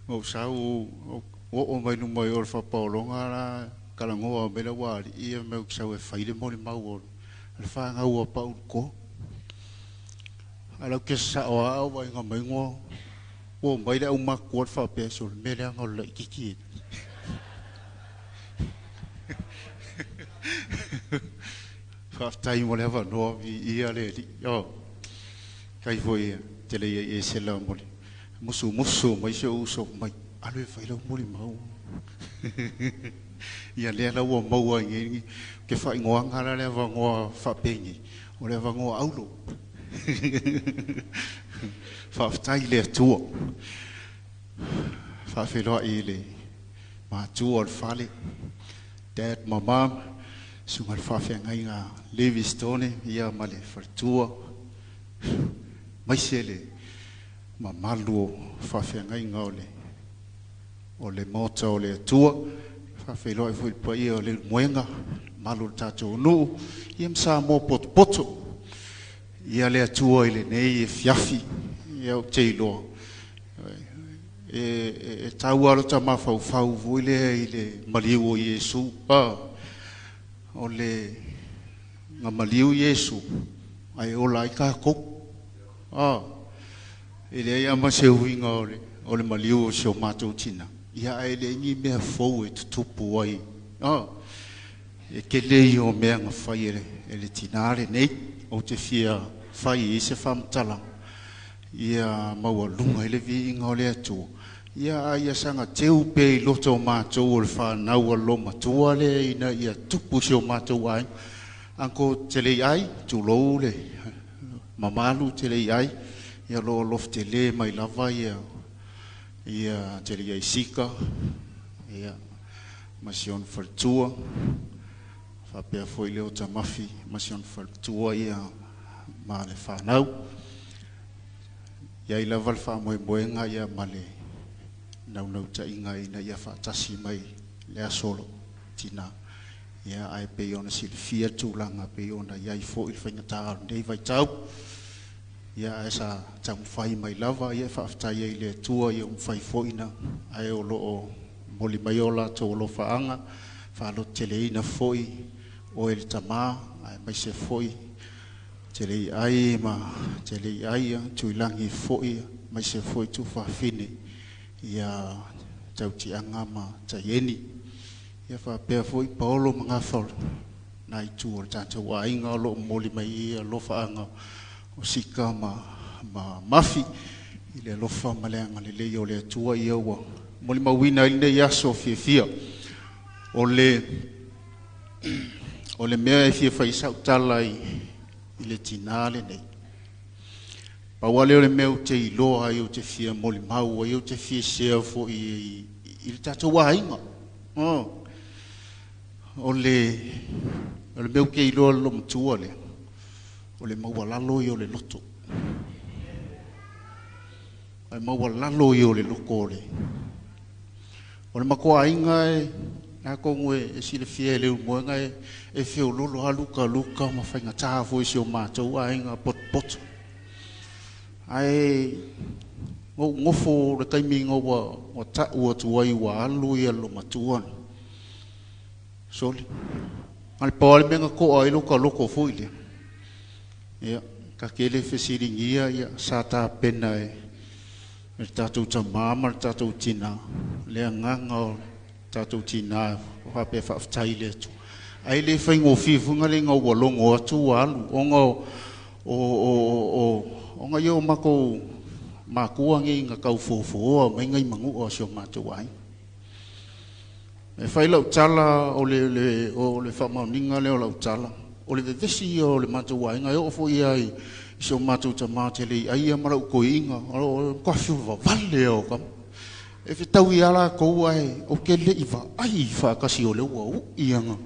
Ou sau o o mai luma i o le whapaolonga la kalangoa me la wari ia me ou sau e whaile mo le mau o le whangau a pau ko. Ala ke sa o au vai ngā mai ngoa. O mai le au makua le whapea so le mele anga o le kiki. Whaftai mo le hawa noa vi ia le li. O, kai foi te le ia e se la mo le. Musu musu mai se uso mai. Alu e whai lau moli mau. Ia lea lau o maua ngi ke whai ngoa ngara le hawa ngoa whapengi. O le hawa ngoa aulo. Whaftai le atua. Whawheloa i le mātua o le whale. Dad, ma mom. Sunga le whawhengainga Levi Stone, ia ma le whartua. Mai se le mamalu o whawhengainga o le o le mota o le atua. Whawheloa i fui pa ia o le moenga, malu le tātou nuu, ia msa mō poto poto. Ia le atua i le nei e fiafi, ia o te iloa. E tau alo ta mawhau vui le i le maliu o Iesu. O le ngā maliu Iesu, ai ola ai kākou. E le ai ama se huinga o le maliu o se o mātou tina. Ia ai le ingi mea fou e tutupu ai. E ke lei o mea ngā whai e le tina le nei, o te fia whai i se whamtala. Ia maua lunga i le vi inga o le atua. Ia ai sanga teu pe i loto o mātou o le whanau a lo matua le ina ia tupu se o mātou ai. Anko te lei ai, tūlou le mamalu te lei ai. Ia lo lof te le mai lava ia, ia te lei ai sika. Ia masion whaltua. Whapea foi leo tamafi masion whaltua ia ma le whanau. Ia i lava le whamoemoenga ia ma le naunau tainga ina ia whaatasi mai le asolo tina. Ia ai pe ona silifia tūlanga pe ona ia i fo i le whainga nei vai tau. Ia ai sa taumawhai mai lava ia whaaftai ai le atua ia umwhai foina. Ai o loo moli mai o lātou o lo whaanga. Whaalo te leina foi o e le tamā ai mai se foi. Te lei ai ma te lei ai tuilangi foi mai se foi tu whawhine. Ia tautianga ma taieni. Ia whapea foi paolo mga whaolo. Nā i tu o le tātou ainga o lo moli mai ia lofa anga o sika ma mafi. I le lofa ma le anga le lei o le atua ia ua. Moli mauina i nei aso fia fia. O le mea e fia whai sautala i le tina le nei. Pau ale o le mea o te iloa ai o te fia moli mau ai o te fia sea fo i le tātou ainga. O le mea o ke iloa lo matua le. O le maualalo i o le loto. Ai maualalo i o le loko o le. O le makoa ainga e nā kongu e sile fia e le umoenga e whiololo a luka luka ma whainga taha fo i si o mātou ainga pot poto. Ai ngofo le taimi ngā wa ta'u atu ai wa alu ia lo matua. Soli. Ngā le pawale menga koa i loka loko fo i lea. Ia, ka kele whesiringia ia sa tā pena e le tātou tamama, le tātou tina. Lea nganga o tātou tina o hape whaaftai le atu. Ai le whai ngō whiwhunga le ngā ua longo atu wa alu. O ngā o ngā iau mako Makua nge nga kau fofo mai ngai mangu o sio matou ai. E fai lau tala o le le o le faamaoniga lea o lau tala. O le vevesi o le matou aiga e oo foi ai i o matou tamā te le ai ia ma lau koiga o kafi vavale o ka. E fetau ia lakou ae o ke le'i vaai faakasi o le ua u'i nga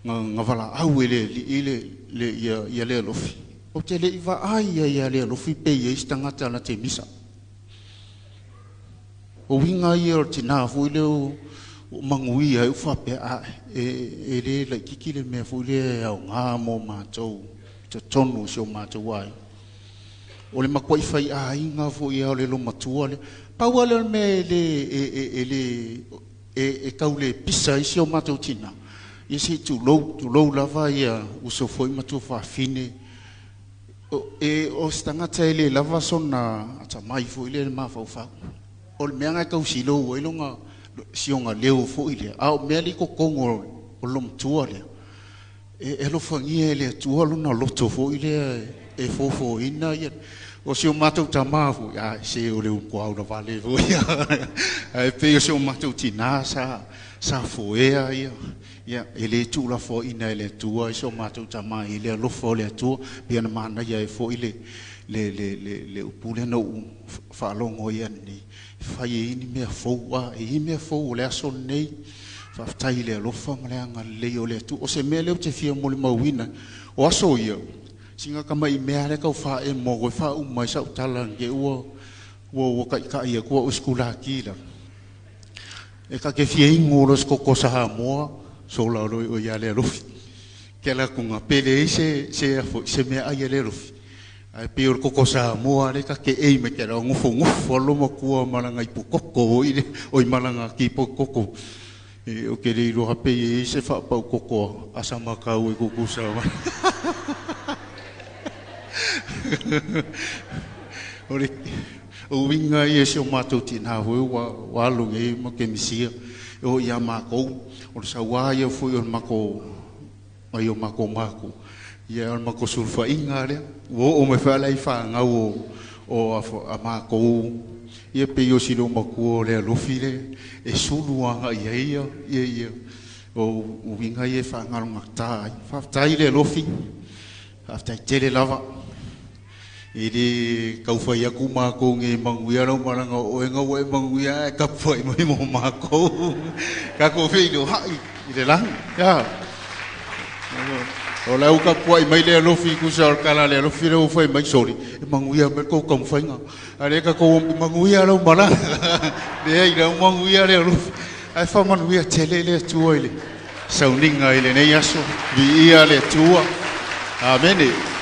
nga valaau e le alii le le ia ia le alofi. O te le'i vaai ia ia le alofi pe ia isi tagata na te misa. O uiga ia o le tinā foi lea o maguia ai u faapea a e le laititi le mea foi lea e aogā mo matou totonu o si o matou ai. O le makuai fai aiga foi ia o le lomatua le. Pau lea o le mea e le e le e tau le pisa ai si o matou tina. Ia se tulou tulou lava ia uso foi ma tuafafine. E o se tagata e le lava sona atamai foi lea le mafaufau. O le mea ngai tau silou ai longa sioga leo foi lea. A o mea li kokogo o lomatua lea. E alofagia e le Atua lona loto foi lea e fofoina ia. O si o matou tamā foi, a se o le ukoau na vale foi. Ae pei o si o matou tinā sa foea ia. Ia, e le tuulafoaina e le Atua i si o matou tamā i le alofa o le Atua, pei ona manaia ai foi le le le le le upu lea na ou faalogo ai nei. Fai e ini mea fou a, e i mea fou o le aso lenei. Faafetai i le alofa ma le agalelei o le Atua. O se mea lea ou te fia molimauina, o aso ia, singa kama i mea le kau wha e mo koe wha umai sa utala nge ua ua ua kai kai ia kua uskula ki la. E ka ke fia ingo lo skoko sa ha moa, so la ro o ia le alofi. Ke la kunga pele i se se afo se mea ai le alofi. Ai pe o koko sa moa le ka ke ei me ke la ngofo ngofo lo makua malanga i pukoko o i le o i malanga ki pukoko. E o ke le iloa pe i se wha pau koko asa makau e kuku sa ma. O le o winga i e se o mātou tina hoi wa wa alo nge ma ke misia o ia mākou o le saua ia foi o le mako mai o mako mako ia o le mako sulfa inga lea o o me whala i whangau o a mākou ia pe i o silo makua o le alofi le e sulu anga ia ia ia ia o winga ia whangalo ngā ai whaftai le alofi whaftai tele lava e le kauwhai aku mākou nge manguia rau maranga o e ngau e manguia e kapua i mai mo mākou. Ka ko whiro hai i le langi. Ia. O lau kapua i mai le alofi kusa o kala le alofi le ufai mai sori. E manguia me kou kamwhainga. A le ka kou manguia rau maranga. Le ai rau manguia le alofi. Ai whamanuia tele le atua i le sauninga i le nei aso. Vi ia le atua. Amene.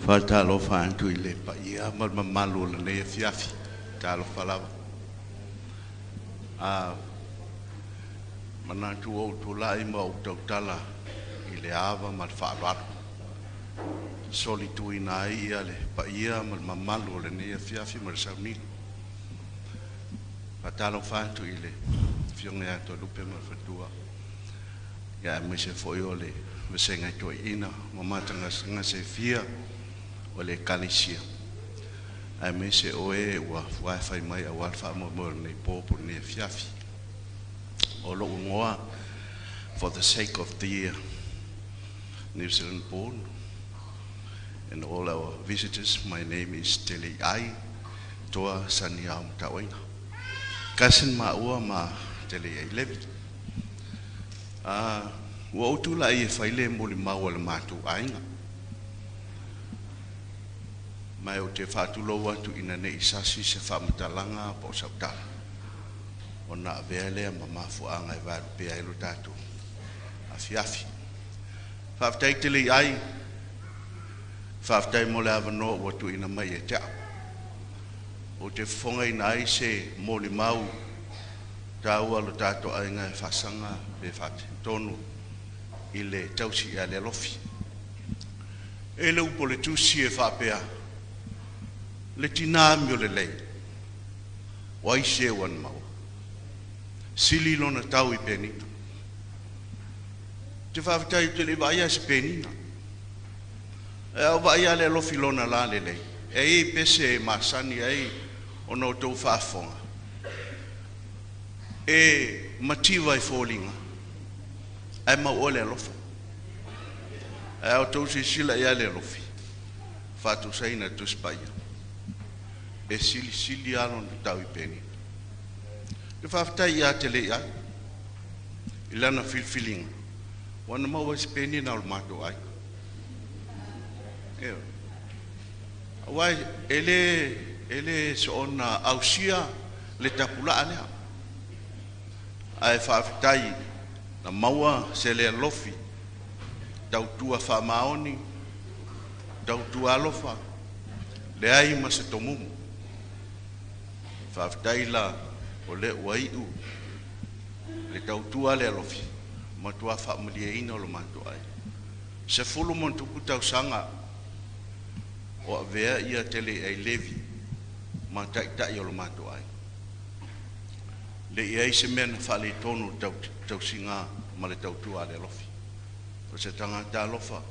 Whātalofa atu i le paia ma le mamalu o lenei afiafi. Talofa lava. A manatu ou tulai ma ou tautala i le ava ma le faaaloalo. Solituina ai ia le paia ma le mamalu o lenei afiafi ma le sauniga. Faatalofa atu i le afioga ia Toelupe ma le faletua. Ia aemaise foi o le vaega i toeaiina ma matagase fia o le ekalesia. Aemaise oe ua fuae fai mai auā le faamoemoe o lenei po po o lenei afiafi. O lo'u igoa, for the sake of the New Zealand born and all our visitors, my name is Teleiai Toa Saniao Matauaiga. Cousin maua ma Teleiai Levi. Ua ou tulai e fai le molimau a le matou aiga. Ma ou te faatulou atu ina nei sasi se faamatalaga po o sautala. Ona avea lea ma mafuaaga e vaelupea ai lo tatou afiafi. Faafetai tele i ai. Faafetai mo le avanoa ua tuuina mai e te au. Ou te fofogaina ai se molimau taua lo tatou aiga e faasaga pe faatonu i le tausi ia le alofi. E le upu o le tusi e faapea, le tinā amio lelei, o ai se ua na maua. Sili lona tau i penina. Te faafetai ou te le i vaaia i se penina. Ae a ou vaai lava i le alofi i lona lalelei, e i ai pese e masani ai ona outou faafofoga, e mativa i foliga, ae mauoe le alofa. Ae a outou silasila ia Lealofi, faatusaina e le Tusi Paia, e silisili lava lona tau i penina. Ou te faafetai ia Teleiai i lana filifiliga, ua na maua ai se penina o le matou aiga. Ioe. Aua e le e le soona ausia le tapulaa lea. Ae faafetai na maua se Lealofi tautua faamaoni, tautua alofa, leai ma se tomumu. Faafetai la o lea ua iu le tautua a Lealofi, matua faamalieina o lo matou aiga. 10+ tausaga o avea ia Teleiai Levi ma taitai o lo matou aiga. Le i ai se mea na faaletonu i le tausiga ma le tautua a Lealofi. O se tagata alofa,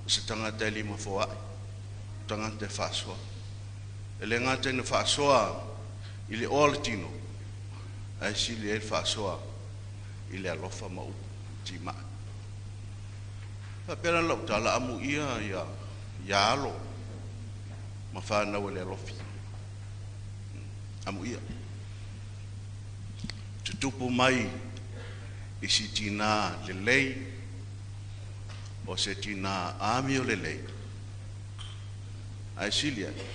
o se tagata e limafoa'i, o tagata e faasoa. E le gata ina faasoa i le oa o le tino, ae sili ai le faasoa i le alofa ma upu tima'i. Faapea la lau tala, amuia ia ia alo ma fanau e le alofi. Amuia. Tutupu mai i si tinā lelei, o se tinā amio lelei, ae sili ai,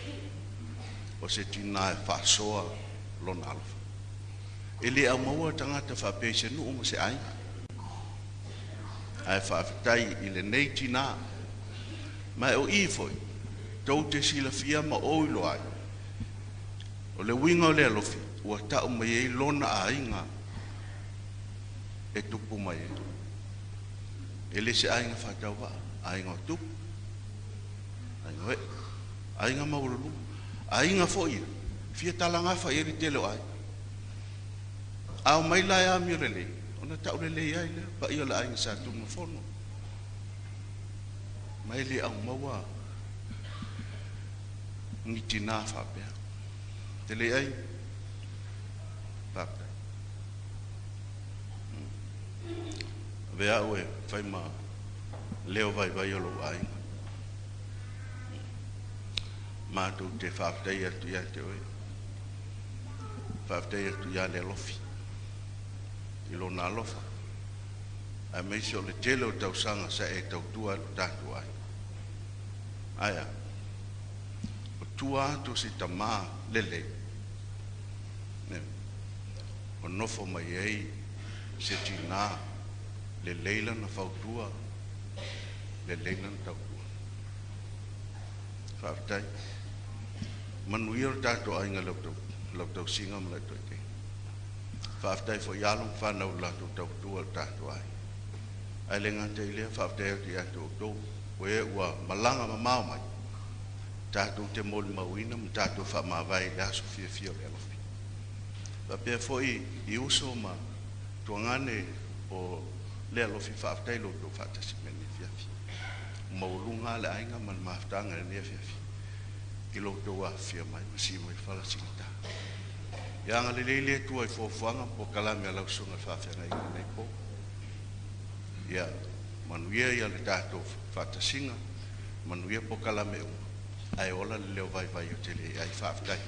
o se tinā e faasoa lona alofa. E le aumaua tagata faapea i se nuu ma se aiga. Ae faafetai i lenei tinā. Ma o i foi, tou te silafia ma ou iloa ai, o le uiga o le alofi, ua tau mai ai lona aiga e tupu mai ai. E le se aiga faatauvaa, aiga o tupu, aiga o ee, aiga maualuluga, aiga foi ia, fia talagafa i ai le tele o aiga. A omai la e amio lelei, ona tau lelei ai lea, paia o le aiga Sa Tunumafono. Ma e le aumaua ni tinā faapea. Te le ai? Faafetai. Avea au e fai ma leo vaivai o lou aiga. Matou te faafetai atu ia te oe. Faafetai atu ia Lealofi i lona alofa, aemaise o le tele o tausaga sa e tautua ai i lo tatou aiga. Ae a? O tua atu o si tamā lelei, o nofo mai ai se tinā lelei lana fautua, lelei lana tautua. Faafetai. Manuia lo tatou aiga i lau tausiga ma lau taitaiga. Faafetai foi i alo ma fanau i le latou tautua i lo tatou aiga. Ae le gata i lea, faafetai atu ia te outou, o e ua malaga mamao mai, tatou te molimauina ma tatou faamavae i le aso fiafia o le alofi. Faapea foi i uso ma tuagane o le alofi, faafetai i lo outou faatasi mai i lenei afiafi. Ua maualuga lava le aiga ma le mafutaga i lenei afiafi i lo outou afifio mai ma sii mai le fala sigata. Ia agalelei le Atua i fuafuaga ma polokalame a lau Susuga i le Faafeagaiga i lenei po. Ia manuia ia le tatou faatasiga, manuia polokalame uma, ae ola le leo vaivai o te le ai. Faafetai.